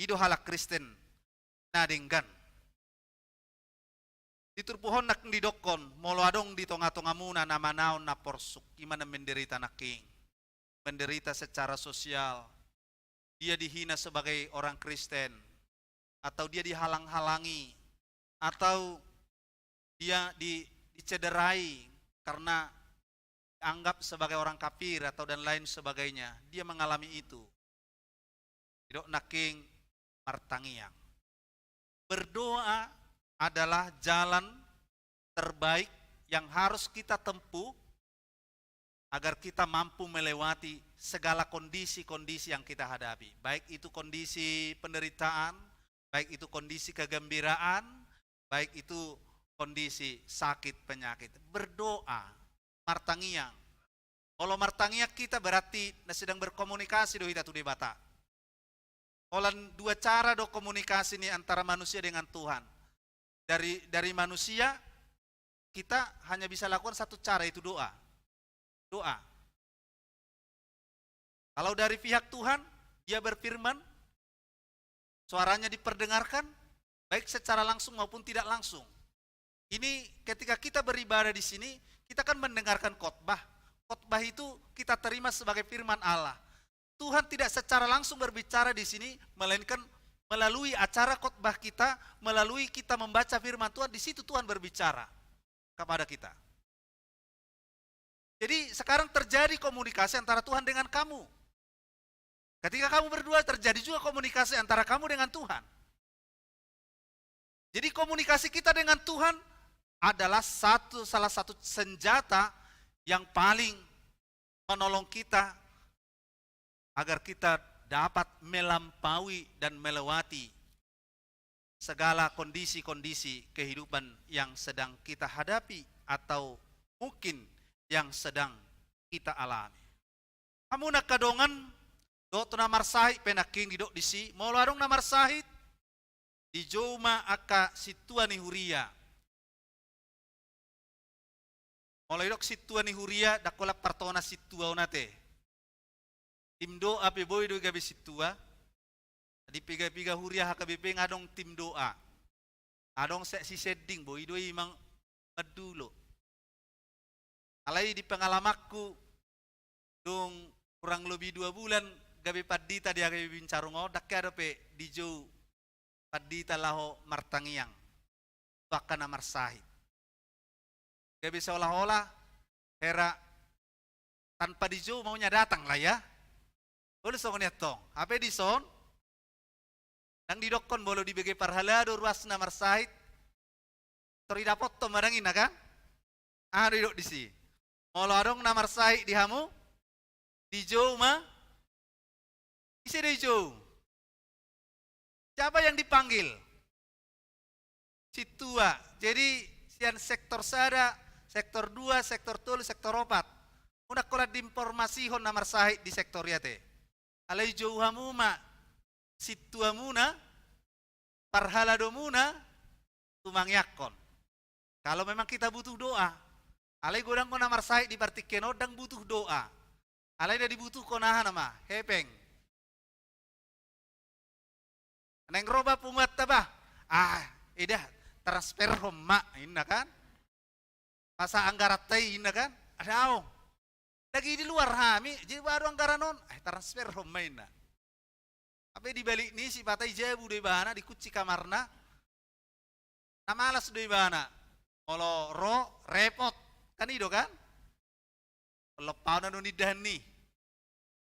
I do halak Kristen na denggan. Di turpuk on nangkin didokkon, molo adong di tonga-tongamuna na manaon na porsuk, i ma na menderita nangkin. Menderita secara sosial, dia dihina sebagai orang Kristen, atau dia dihalang-halangi, atau dia di-, dicederai karena dianggap sebagai orang kafir atau dan lain sebagainya, dia mengalami itu. Didok nangkin martangiang. Berdoa adalah jalan terbaik yang harus kita tempuh agar kita mampu melewati segala kondisi-kondisi yang kita hadapi. Baik itu kondisi penderitaan, baik itu kondisi kegembiraan, baik itu kondisi sakit penyakit. Berdoa, martangiang. Olo martangiang hita berarti na sedang berkomunikasi do hita tu Debata. Holan dua cara do komunikasi ni antara manusia dengan Tuhan. Dari, dari manusia, kita hanya bisa lakukan satu cara, itu doa. Doa. Kalau dari pihak Tuhan, Dia berfirman, suaranya diperdengarkan, baik secara langsung maupun tidak langsung. Ini ketika kita beribadah di sini, kita kan mendengarkan khotbah. Khotbah itu kita terima sebagai firman Allah. Tuhan tidak secara langsung berbicara di sini, melainkan melalui acara khotbah kita, melalui kita membaca firman Tuhan, di situ Tuhan berbicara kepada kita. Jadi sekarang terjadi komunikasi antara Tuhan dengan kamu. Ketika kamu berdua, terjadi juga komunikasi antara kamu dengan Tuhan. Jadi komunikasi kita dengan Tuhan adalah satu, salah satu senjata yang paling menolong kita agar kita dapat melampaui dan melewati segala kondisi-kondisi kehidupan yang sedang kita hadapi atau mungkin yang sedang kita alami. Hamu na angka dongan, dohot na marsahit pe nangkin didok disi, molo adong na marsahit, dijou ma angka sintua ni huria. Molo didok sintua ni huria, ndang holan partona sintua on ate. Tim doa pe boi do i gabe sintua. Di piga-piga huria H K B P nga adong tim doa. Adong si sending, boi do i mang mandulo. Alai di pengalamanku, dung kurang lebih dua bulan gabe pandita di H K B P Bincarung on, ndang hea dope dijou pandita laho martangiang tu angka na marsahit. Gabe seolah-olah hera tanpa dijou maunya datang lah ya. Olo songon i antong. Hape dison, ndang didokkon molo dibege parhalado ruas na marsahit, tor didapothon ma, ndang inna kan? Aha do didok disi? Molo adong na marsahit di hamu, dijou ma. Ise do dijou? Siapa yang dipanggil? Sintua. Jadi sian sektor sada, sektor dua, sektor tolu, sektor opat. Unang holan diinformasihon na marsahit di sektor i ate. Alai jou hamu ma sintuamuna, parhaladomuna, tumangiangkon. Kalau memang kita butuh doa, alai godang do na marsahit di partingkian on ndang butuh doa. Alai na dibutuhkon aha nama? Hepeng. Naeng ro ba punguanta ba, ah, eda, transferhon ma, inna kan? Masa anggaranta i, inna kan? Daong. Lagi di luar hami, jadi baru anggaran on, eh, transferhon ma, inna. Hape di balik ni sipata i jabu do ibana, dikunci kamarna. Na malas do ibana. Molo ro, repot. Kan i do kan? Lompaon do nindahan ni.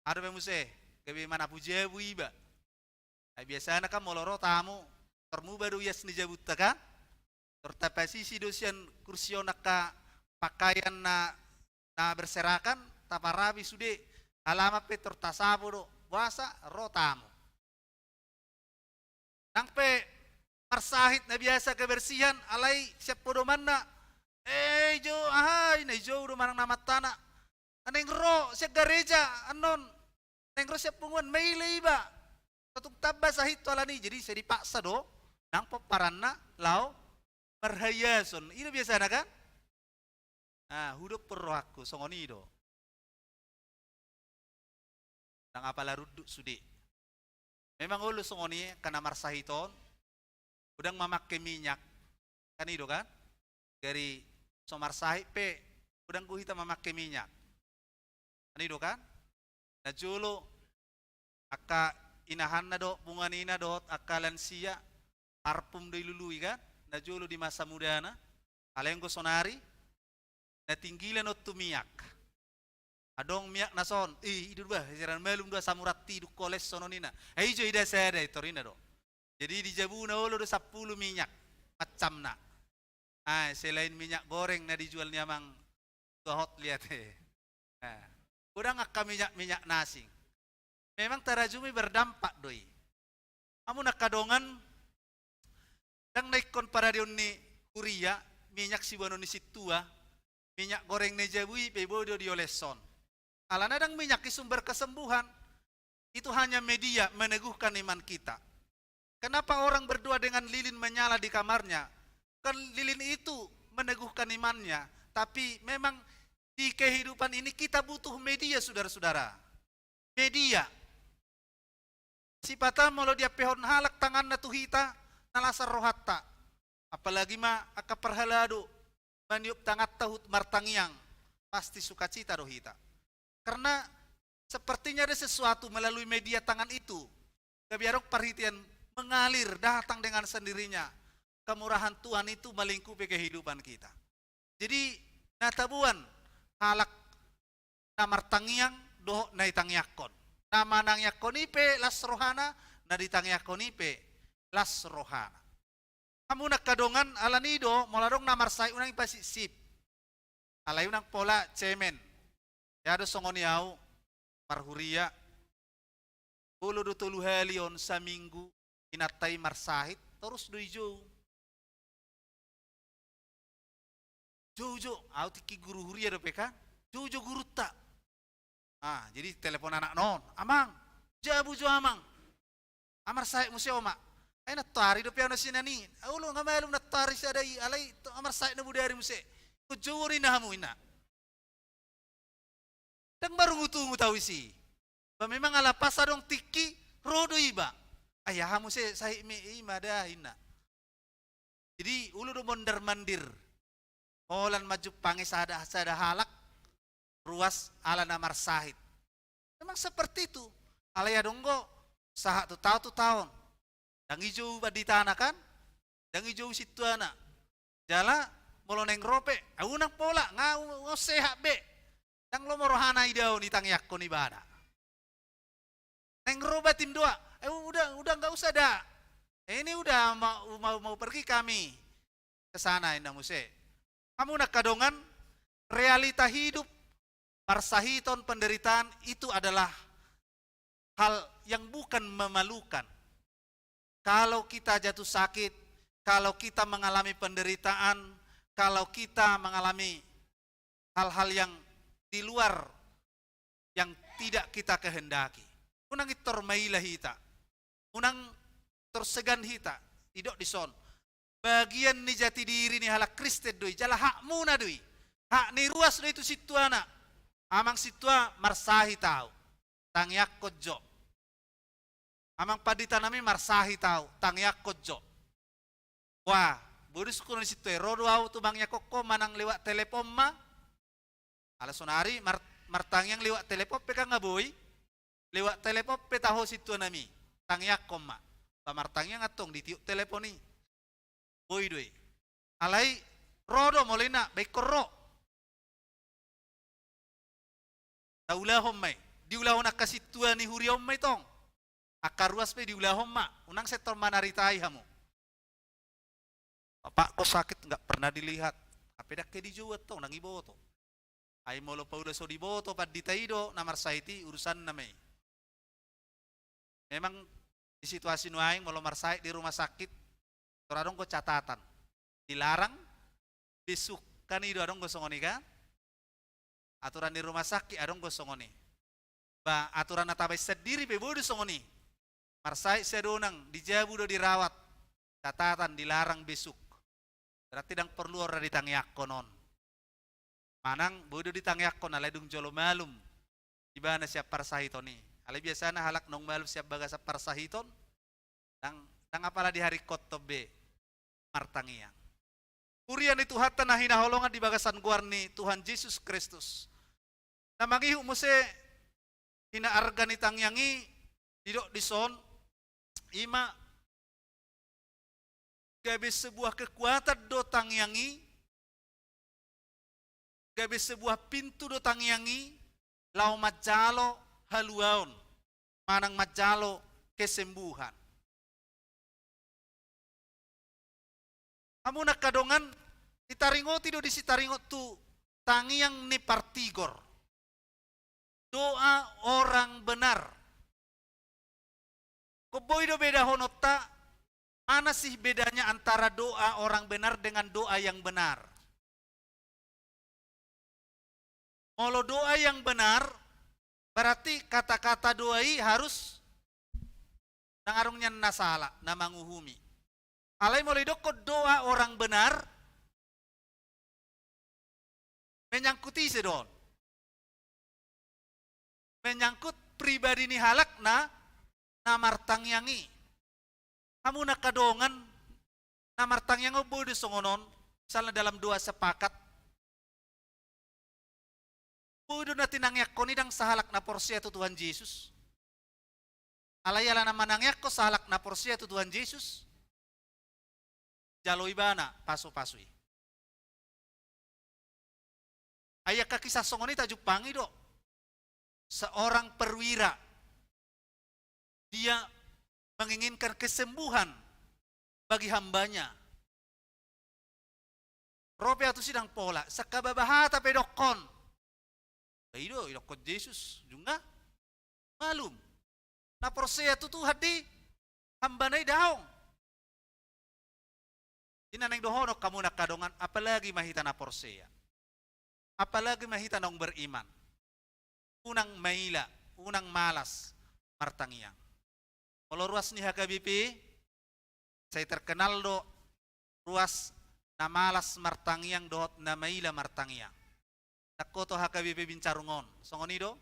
Aha dope muse, gabe manapu jabu iba. Ai biasana kan molo ro tamu, tor muba do ias ni jabunta kan? Tor tapasisi do sian kursi on angka pakaian na, na berserakan, taparapi sude, alaman pe tor tasapo do, boasa ro tamu. Nang pe marsahit na biasa kebersihan, alai sian podomanna, eh, ijou, aha, inna, ijou do manang na mantana. Naeng ro sian gareja annon, naeng ro sian punguan, maila iba. Tung tamba sahit tu ala ni, jadi sai dipaksa do nang pomparanna laho marhaiason. I do biasana kan? Ah, hudok pe rohangku songon i do. Ndang apala runduk sude. Memang olo songon i angka na marsahit on, godang mamangke minyak. Kan i do kan? Gari so marsahit pe, godang do hita mamangke minyak. Kan i do kan? Na jolo angka inahanna dohot punguan ina dohot angka lansia, parfum do dilului kan? Na jolo di masa mudana, alai anggo sonari, na tinggilan on tu minyak. Adong minyak na son, ih, i do bah, siran malum do asam urat i, dung holes songon i na. Ai ijo ida sada i tor inna do. Jadi di jabuna olo do sampulu minyak macamna. Ah, selain minyak goreng na dijual ni amang tua hot liat he. Ah, godang angka minyak-minyak na asing. Memang tarajumi berdampak do i. Hamu na angka dongan, ndang na ingkon paradeon ni huria minyak siboanon ni sintua, minyak goreng na jabu i pe boi do dioleshon. Alana ndang minyak i sumber kesembuhan. Itu hanya media meneguhkan iman kita. Kenapa orang berdoa dengan lilin menyala di kamarnya? Bukan lilin itu meneguhkan imannya, tapi memang di kehidupan ini kita butuh media, saudara-saudara. Media. Sipata molo diampehon halak tanganna tu hita, na lasar rohanta. Apalagi ma angka parhalado, maniop tanganta huhut martangiang, pasti sukacita do hita. Karena sepertinya ada sesuatu melalui media tangan itu. Gabe adong parhitean mengalir, datang dengan sendirinya. Kemurahan Tuhan itu melingkupi kehidupan kita. Jadi, na taboan halak na martangiang dohot na ditangiangkon. Na manangiangkon i pe las rohana, na ditangiangkon i pe las rohana. Hamu na angka dongan, alani do, molo adong na marsahit unang ipasipsip. Alai unang pola cemen. Ia do songon i au, marhuria. Olo do tolu hali on saminggu, inanta i marsahit, torus do i jou. Jou, jou, au tingki guru huria dope kan. Jou, jou gurunta. Ah, jadi telepon anakna on, "Amang, jabu jo amang. Amar sahit muse oma." Ai nantoari dope au na sian i. Olo nga malum nantoari sada i, alai to amar sahit na bodari muse. Ko jou ori na hamu ina. Ndang marungutungut au isi. Ba memang ala pas adong tingki, ro do iba. Ai aha muse sahit mi i ma da inna. Jadi olo do mondar-mandir. Holan manjumpangi sada, sada halak, ruas ala na marsahit. Memang seperti itu. Alai adong do sahat tu taon tu taon. Ndang i jou banditana kan? Ndang i jou sintuana. Jala molo naeng ro pe, "Au unang pola, nga u-, unang sehat be." Ndang lomo rohana idaon, itangiangkon ibana. Naeng ro ba tim doa, "Eh, udah, udah nggak usah dah. Eh, ini udah mau, mau, mau pergi kami ke sana," inna muse. Hamu na angka dongan, realita hidup, parsahiton, penderitaan itu adalah hal yang bukan memalukan. Kalau kita jatuh sakit, kalau kita mengalami penderitaan, kalau kita mengalami hal-hal yang di luar, yang tidak kita kehendaki, unang i tor maila hita, unang tor segan hita. Didok dison, bagian ni jati diri ni halak Kristen do i, jala hakmuna do i. Hak ni ruas do i tu sintuana. "Amang sintua, marsahit au. Tangiangkon jo. Amang pandita nami, marsahit au. Tangiangkon jo." Wah, boi do sungkun ni sintua i, "Ro do au tu mangiangkon ho manang lewat telepon ma." Ala sonari mar-, martangiang lewat telepon pe kan nga boi. Lewat telepon pe taho sintua nami. Tangiangkon ma. Ba martangiang antong ditiop telepon i. Boi do i. Alai ro do molo inna, ba ingkon ro. Taulahon ma i. Diulahon angka sintua ni huria on ma i tong. Angka ruas pe diulahon ma. Unang sai tor manaritai hamu. "Bapakku sakit, nggak pernah dilihat." Hape ndang ke dijou antong, ndang iboto. Ai molo paula so diboto pandita i do na marsahit i, urusanna ma i. Memang di situasi nuaeng molo marsahit di rumah sakit, tor adong do catatan. Dilarang besuk. Kan i do adong do songon i kan? Aturan ni rumah sakit adong do songon i. Ba aturan na tabaen sandiri pe boi do songon i. Marsahit sian donang, di jabu do dirawat. Catatan dilarang besuk. Berarti ndang porlu on ra ditangiangkon on. Manang boi do ditangiangkon alai dung jolo malum ibana sian parsahiton i. Alai biasana halak naung malum sian bagasan parsahiton, ndang, ndang apala diharingkothon be martangiang. Huria ni Tuhanta na hinaholongan di bagasan goar ni Tuhan Jesus Kristus. Na mangihut muse hinaarga ni tangiang i, didok dison, i ma gabe sebuah kekuatan do tangiang i, gabe sebuah pintu do tangiang i, laho manjalo haluaon, manang manjalo kesembuhan. Hamu na angka dongan, ditaringoti do disi taringot tu tangiang ni partigor. Doa orang benar. Ingkon boi do bedahononta, mana sih bedanya antara doa orang benar dengan doa yang benar? Molo doa yang benar, Berarti kata-kata doa i harus nang adong nian na sala, na manguhumi. Alai molo didokkon doa orang benar, menyangkut ise do on? Menyangkut pribadi ni halak na, na martangiang i. Hamu angka dongan, na martangiang on boi do songon on, misalna dalam doa sepakat. Boi do na tinangiangkon i ndang sahalak na porsea tu Tuhan Jesus. Alai ala na manangiangkon sahalak na porsea tu Tuhan Jesus, jalo ibana pasu-pasu i. Ai angka kisah songon i tajumpangi do. Seorang perwira, dia menginginkan kesembuhan bagi hambanya. Ro pe au tusi ndang pola, sangkababa hata pe dokkon. Ba i do, didokkon Jesus, nunga malum. Na porsea tu Tuhan di hambana i daong. I na naeng dohonon hamu angka dongan, apalagi ma hita na porsea. Apalagi ma hita naung beriman. Unang maila, unang malas martangiang. Molo ruas ni H K B P, sai terkenal do ruas na malas martangiang dohot na maila martangiang. Nangkoto H K B P Bincarung on, songon i do?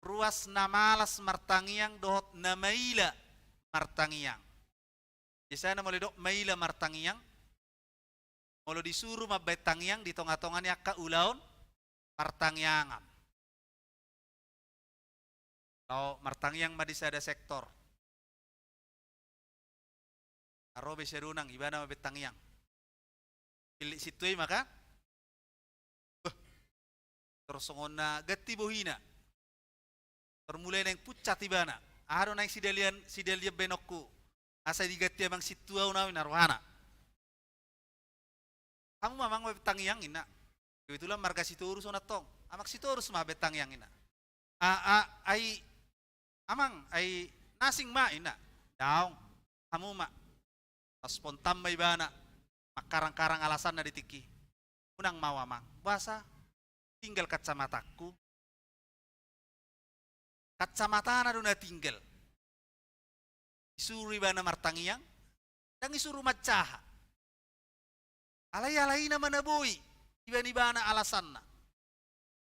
Ruas na malas martangiang dohot na maila martangiang. Biasana molo didok maila martangiang, molo disuru mambaen tangiang di tonga-tonga ni angka ulaon partangiangan. Laho martangiang ma di sada sektor. Ro be sada dongan, ibana mambaen tangiang. Pillit sintua i ma kan? Beh. Tor songon na ganti bohina. Tor mulai naeng puncak ibana. Aha do naeng sidalian, sidalian baenonku. Asa diganti amang sintua on au, ninna rohana. Hamu ma amang mambaen tangiang, ninna. Kebetulan marga Sitorus on antong. Amang Sitorus ma mambaen tangiang, ninna. A, a, ai, amang, ai na asing ma, ninna. Daong, hamu ma. Spontan ma ibana mangkarang-karang alasanna di tingki. Unang ma au amang. Boasa? Tinggal kacamatangku. Kacamatana do na tinggal. Disuru ibana martangiang, ndang disuru manjaha. Alai, alai na ma na boi dibaen ibana alasanna.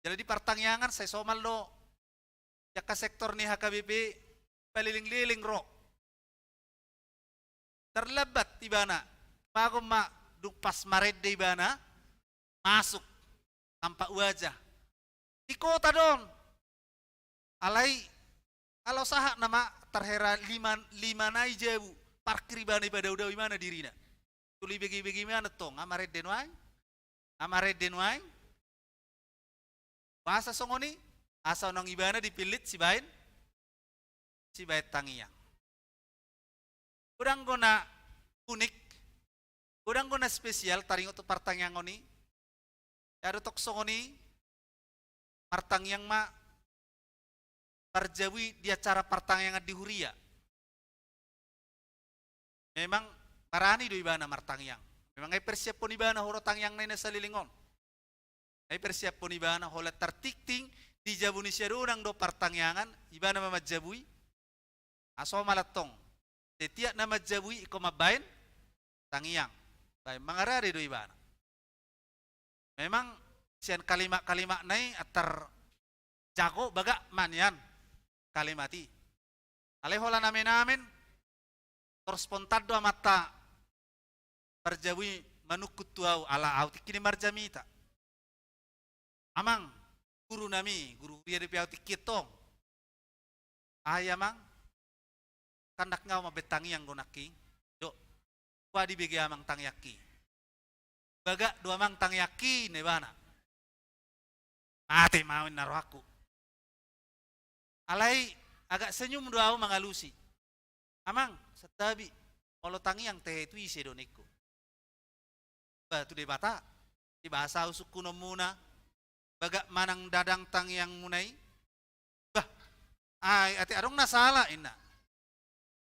Jala di partangiangan sai somal do di angka sektor ni H K B P, paleleng-leleng ro. Terlambat ibana, mago ma dung pas marende ibana, masuk tanpa wajah. Di kota do on. Alai, ala sahat nama tarhera lima, lima nai jabu, parkir ibana, ipadao-dao ibana dirina. Tuli bege-bege ibana tong, nga marende nuaeng. Nga marende nuaeng. Boasa songon i, asa unang ibana dipillit sibaen, sibaen tangiang. Godang do na unik, godang do na spesial taringot tu partangiangan i. Ia do tong songon i, martangiang ma parjabu i di acara partangiangan di huria. Memang barani do ibana martangiang. Memang ai persiaphon ibana huroa tangiangna i na saleleng on. Ai persiaphon ibana holan tartingting di jabu ni sia donang do partangiangan, ibana ma manjabui. Asa somal antong, setiap na manjabui ingkon mambaen tangiang. Baen mangarade do ibana. Memang sian kalimat-kalimatna i antar jago bagak ma nian kalimat i. Alai holan amen-amen, tor spontan do amanta parjabu i manungkun tu au, ala au tingki ni marjamita. Amang, guru nami, guru huria dope au tingki tong. Ai amang, kan ndang au mambaen tangiang do nangkin. Do, boa dibege amang tangiangki? Bagak do amang tangiangki, ninna ibana. Mate ma au, ninna rohangku. Alai agak senyum do au mangalusi. Amang, santabi, molo tangiang tahe tu ise do ningku? Bah, tu Debata. Di boasa au sungkunonmuna? Bagak manang ndang tangiangmuna i? Bah, ai, ate adong na sala, ninna.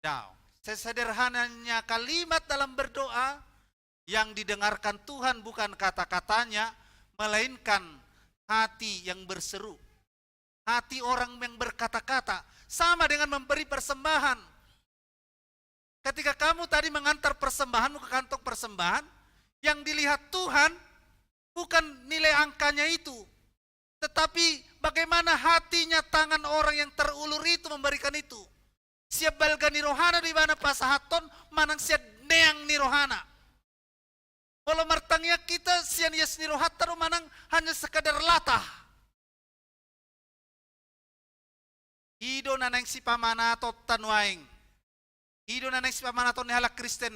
Daong. Sesederhananya kalimat dalam berdoa, yang didengarkan Tuhan bukan kata-katanya, melainkan hati yang berseru, hati orang yang berkata-kata, sama dengan memberi persembahan. Ketika kamu tadi mengantar persembahanmu ke kantong persembahan, yang dilihat Tuhan bukan nilai angkanya itu, tetapi bagaimana hatinya tangan orang yang terulur itu memberikan itu. Sian balga ni rohana do ibana pasahathon manang sian neang ni rohana. Molo martangiang hita sian ias ni rohanta do manang hanya sekedar latah. I do na naeng sipamanatonta nuaeng. I do na naeng sipamanaton ni halak Kristen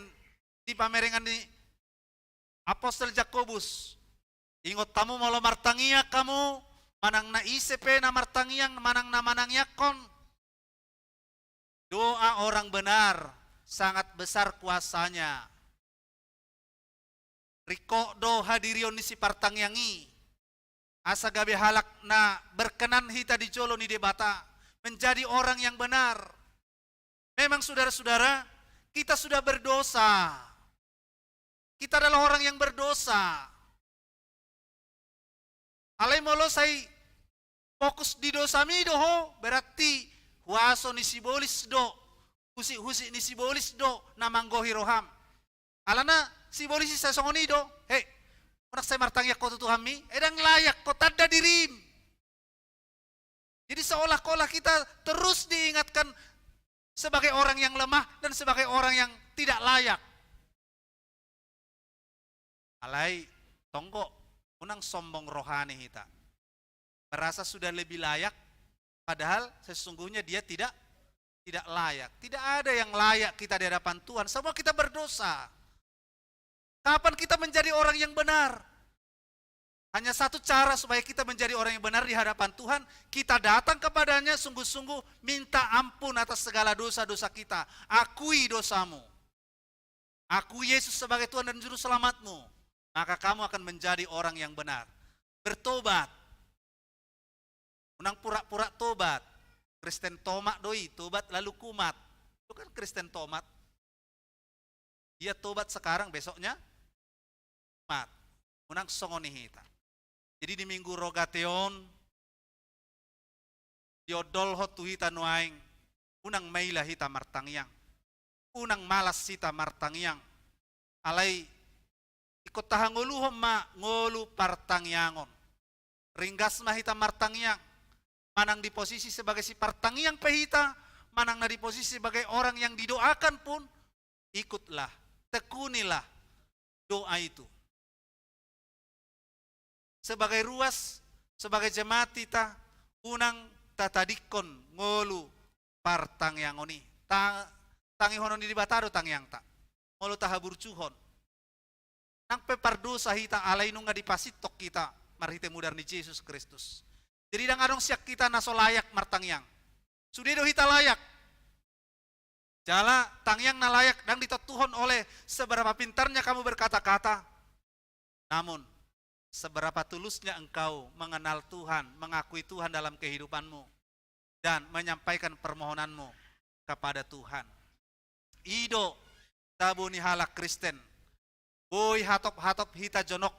di pamerengan ni apostel Jakobus. Ingot hamu molo martangiang hamu, manang na ise pe na martangiang, manang na manangiangkon, doa orang benar sangat besar kuasanya. Ringkot do hadirion ni sipartangiang i, asa gabe halak na berkenan hita di jolo ni Debata, menjadi orang yang benar. Memang, saudara-saudara, kita sudah berdosa. Kita adalah orang yang berdosa. Alai molo sai fokus di dosami do ho, berarti huaso ni sibolis do, husik-husik ni sibolis do na manggohi roham. Alana sibolis i sai songon i do, he, unang sai martangiang ho tu Tuhanmi, e, ndang layak ho, tanda dirim. Jadi seolah-olah kita terus diingatkan sebagai orang yang lemah dan sebagai orang yang tidak layak. Alai, tonggo, unang sombong rohani hita. Merasa sudah lebih layak, padahal sesungguhnya dia tidak, tidak layak. Tidak ada yang layak kita di hadapan Tuhan. Semua kita berdosa. Kapan kita menjadi orang yang benar? Hanya satu cara supaya kita menjadi orang yang benar di hadapan Tuhan, kita datang kepada-Nya sungguh-sungguh, minta ampun atas segala dosa-dosa kita. Akui dosamu. Akui Yesus sebagai Tuhan dan Juru Selamatmu. Maka kamu akan menjadi orang yang benar. Bertobat. Unang pura-pura tobat. Kristen tomat do i, tobat lalu kumat. Itu kan Kristen tomat. Dia tobat sekarang, besoknya kumat. Unang songon i hita. Jadi di Minggu Rogate on, diondolhon tu hita nuaeng, unang maila hita martangiang. Unang malas hita martangiang. Alai ingkon tahangoluhon ma ngolu partangiangon. Ringgas ma hita martangiang. Manang di posisi sebagai sipartangiang pe hita, manang na di posisi sebagai orang yang didoakan pun, ikutlah, tekunilah doa itu. Sebagai ruas, sebagai jemaat hita, unang tatadingkon ngolu partangiangon i. Ta-, tangihonon ni Debata do tangiangta. Molo tahaburjuhon. Nang pe pardosa hita, alai nunga dipasintok hita marhite mudar ni Jesus Kristus. Jadi ndang adong sian hita na so layak martangiang. Sude do hita layak. Jala tangiang na layak ndang ditontuhon oleh seberapa pintarnya kamu berkata-kata, namun seberapa tulusnya engkau mengenal Tuhan, mengakui Tuhan dalam kehidupanmu, dan menyampaikan permohonanmu kepada Tuhan. I do tabo ni halak Kristen. Boi hatop-hatop hita jonok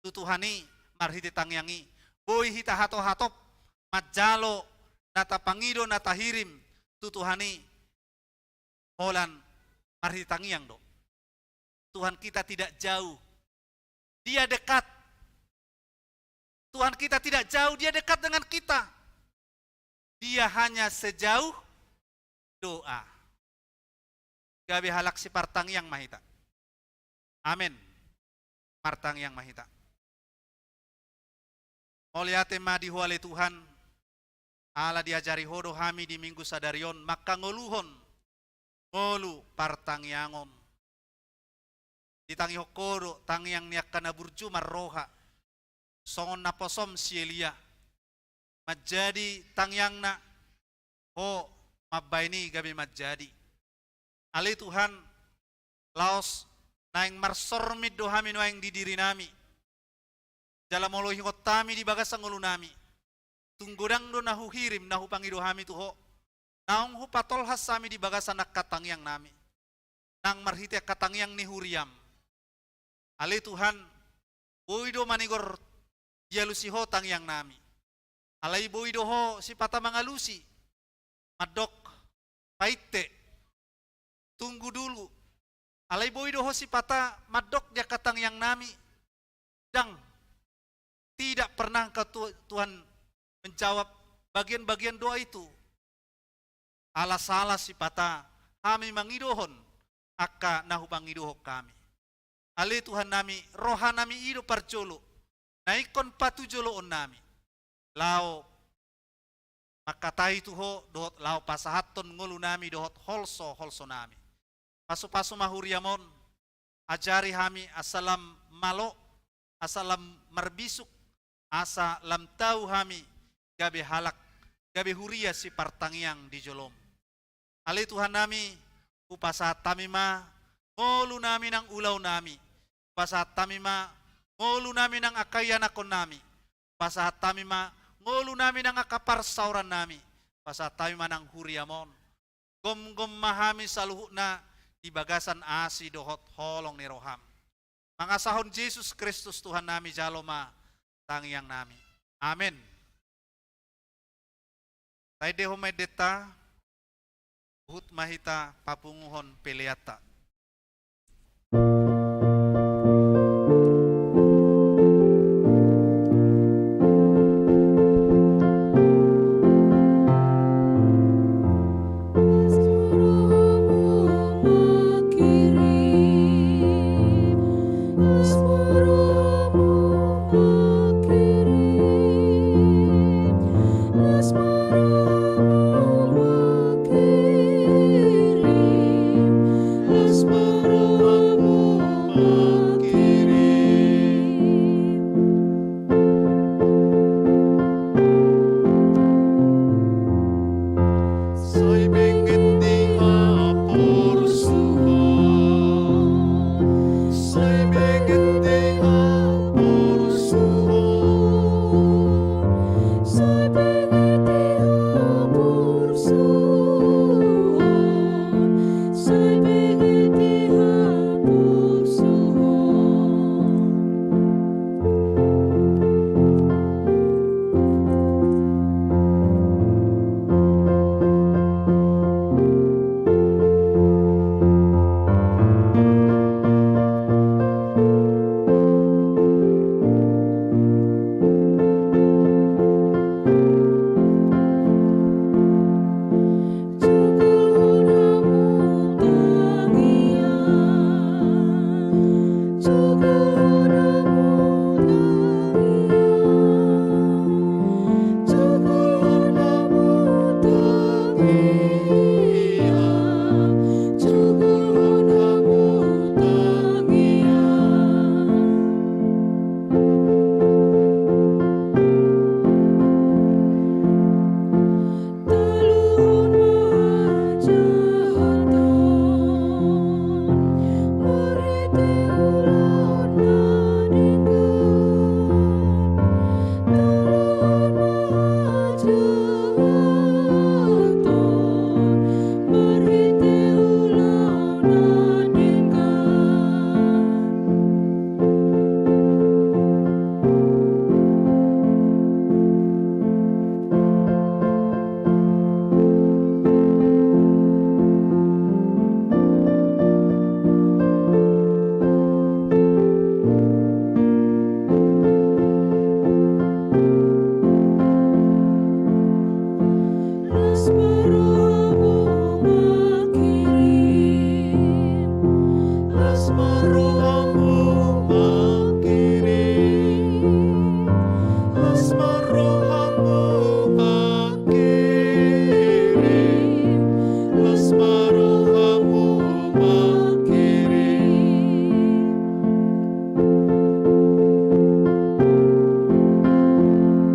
tu Tuhan i marhite tangiang i. Boi hita hatop-hatop manjalo na tapangido, na tahirim tu Tuhan i holan marhite tangiang do. Tuhan kita tidak jauh. Dia dekat. Tuhan kita tidak jauh, Dia dekat dengan kita. Dia hanya sejauh doa. Gabe halak sipartangiang ma hita. Amen. Martangiang ma hita. Mauliate ma di Ho ale Tuhan, ala diajari Ho do hami di Minggu sadari on mangkangoluhon ngolu partangiangon. Ditangihon Ho do tangiang ni angka na burju marroha, songon naposom si Elia. Manjadi tangiangna Ho mambahen i gabe manjadi. Ale Tuhan, laos naeng marsormin do hami nuaeng di dirinami. Jala molo huingot hami di bagasan ngolunami, tung godang do na huhirim, na hupangido hami tu Ho. Naung hupatolhas hami di bagasan angka tangiangnami nang marhite angka tangiang ni huriam. Ale Tuhan, boi do manigor dialusi Ho tangiangnami. Alai boi do Ho sipata mangalusi, mandok, painte, tunggu dulu. Alai boi do Ho sipata mandok di angka tangiangnami, ndang, tidak pernah Engkau, Tu-, Tuhan, menjawab bagian-bagian doa itu. Ala sala sipata hami mangidohon angka na hupangidohon hami. Ale Tuhannami, rohanami i do parjolo, na ingkon patujoloonnami, laho mangkatai tu Ho dohot laho pasahathon ngolunami dohot holso-holsonami. Pasu-pasu ma huriam on, ajari hami asa lam malo, asa lam marbisuk, asa lam tau hami gabe halak, gabe huria sipartangiang di jolom. Ale Tuhannami, hupasahat hami ma ngolunami nang ulaonnami, hupasahat hami ma ngolunami nang angka ianakhonnami, hupasahat hami ma ngolunami nang angka parsaorannami, hupasahat hami ma nang huriam on. Gomgom ma hami saluhutna di bagasan asi dohot holong ni roham. Mangasahon Jesus Kristus Tuhannami jalo ma tangiangnami. Amen. Taendehon ma endenta, huhut ma hita papunguhon peleanta.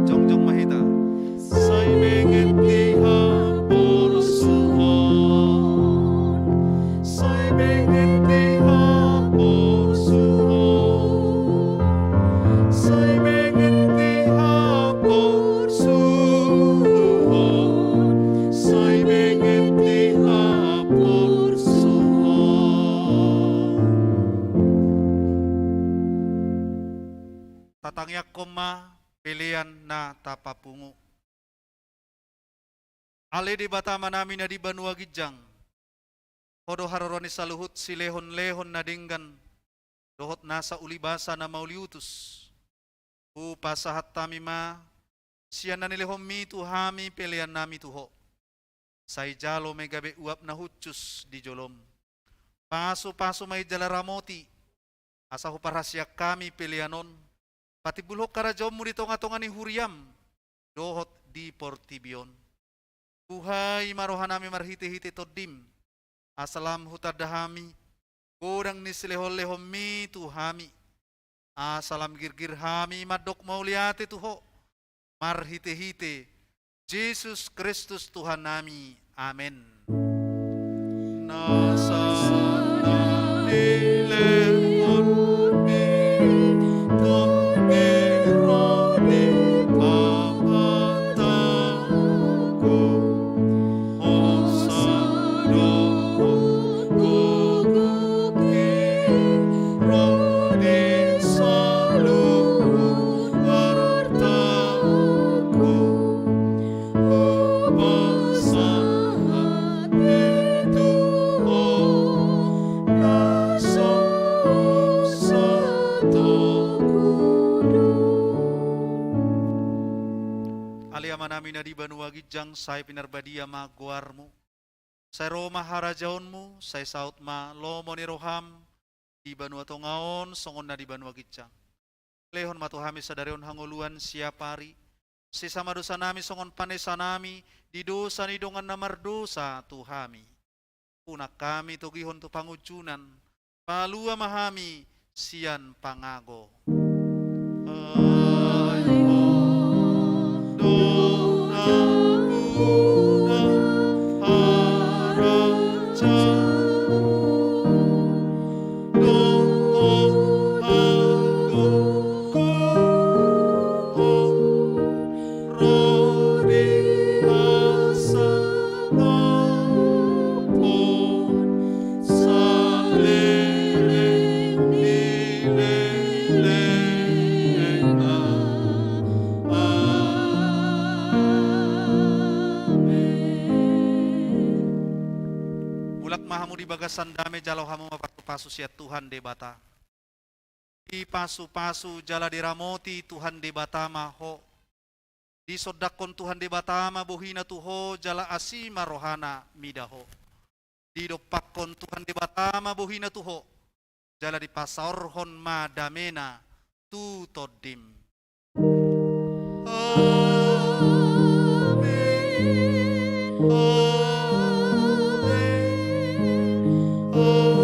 Jongjong ma hita. Sai benget di haporsuhon. Sai benget di haporsuhon. Sai benget di haporsuhon. Sai benget di haporsuhon. Tatangiangkon ma pelean na tapapungu. Ale Debata Amanami na di banua ginjang, Ho do haroroan ni saluhut silehonlehon na denggan dohot nasa ulibasa na mauliutus. Hupasahat hami ma sian na nilehonMi tu hami peleannami tu Ho. Sai jalo ma i gabe uap na hushus di joloM. Pasupasu ma i jala ramoti, asa huparhaseang hami pelean on patimbulhon harajaonMu di tongatonga ni huriaM dohot di portibi on. Buhai ma rohanami marhitehite TondiM, asa lam hutanda hami godang ni silehonlehonMi tu hami, asa lam girgir hami mandok mauliate tu Ho, marhitehite Jesus Kristus Tuhannami. Amen. Nasa na nilehonMi, Tondi ro di pamatangku, hosa dohot gogo i ro di saluhut artangku. Hupasahat i tu Ho na so satagodo. Ale Amanami na di banua ginjang, sai pinarbadia ma goarMu. Sai ro ma harajaonMu, sai saut ma lomo ni rohaM di banua tonga on songon na di banua ginjang. Lehon ma tu hami sadari on hangoluan siapari. Sesa ma dosanami songon panesanami di dosa ni dongan na mardosa tu hami. Unang hami togihon tu pangunjunan, palua ma hami sian pangago. Ai Ho do nampuna harajaon dohot hagogoon ro di hasangapon saleleng ni lelengna. Amen. Mulak ma hamu di bagasan dame, jalo hamu ma pasupasu sian Tuhan Debata. Dipasupasu jala diramoti Tuhan Debata ma ho. Disondangkon Tuhan Debata ma bohiNa tu ho jala asi ma rohaNa mida ho. Didompakkon Tuhan Debata ma bohiNa tu ho, jala dipasaorhon ma dameNa tu tondim. Amen. Amen. Amen.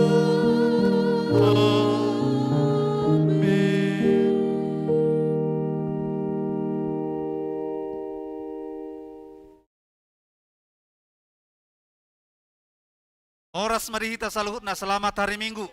Horas ma di hita saluhutna, selamat hari Minggu.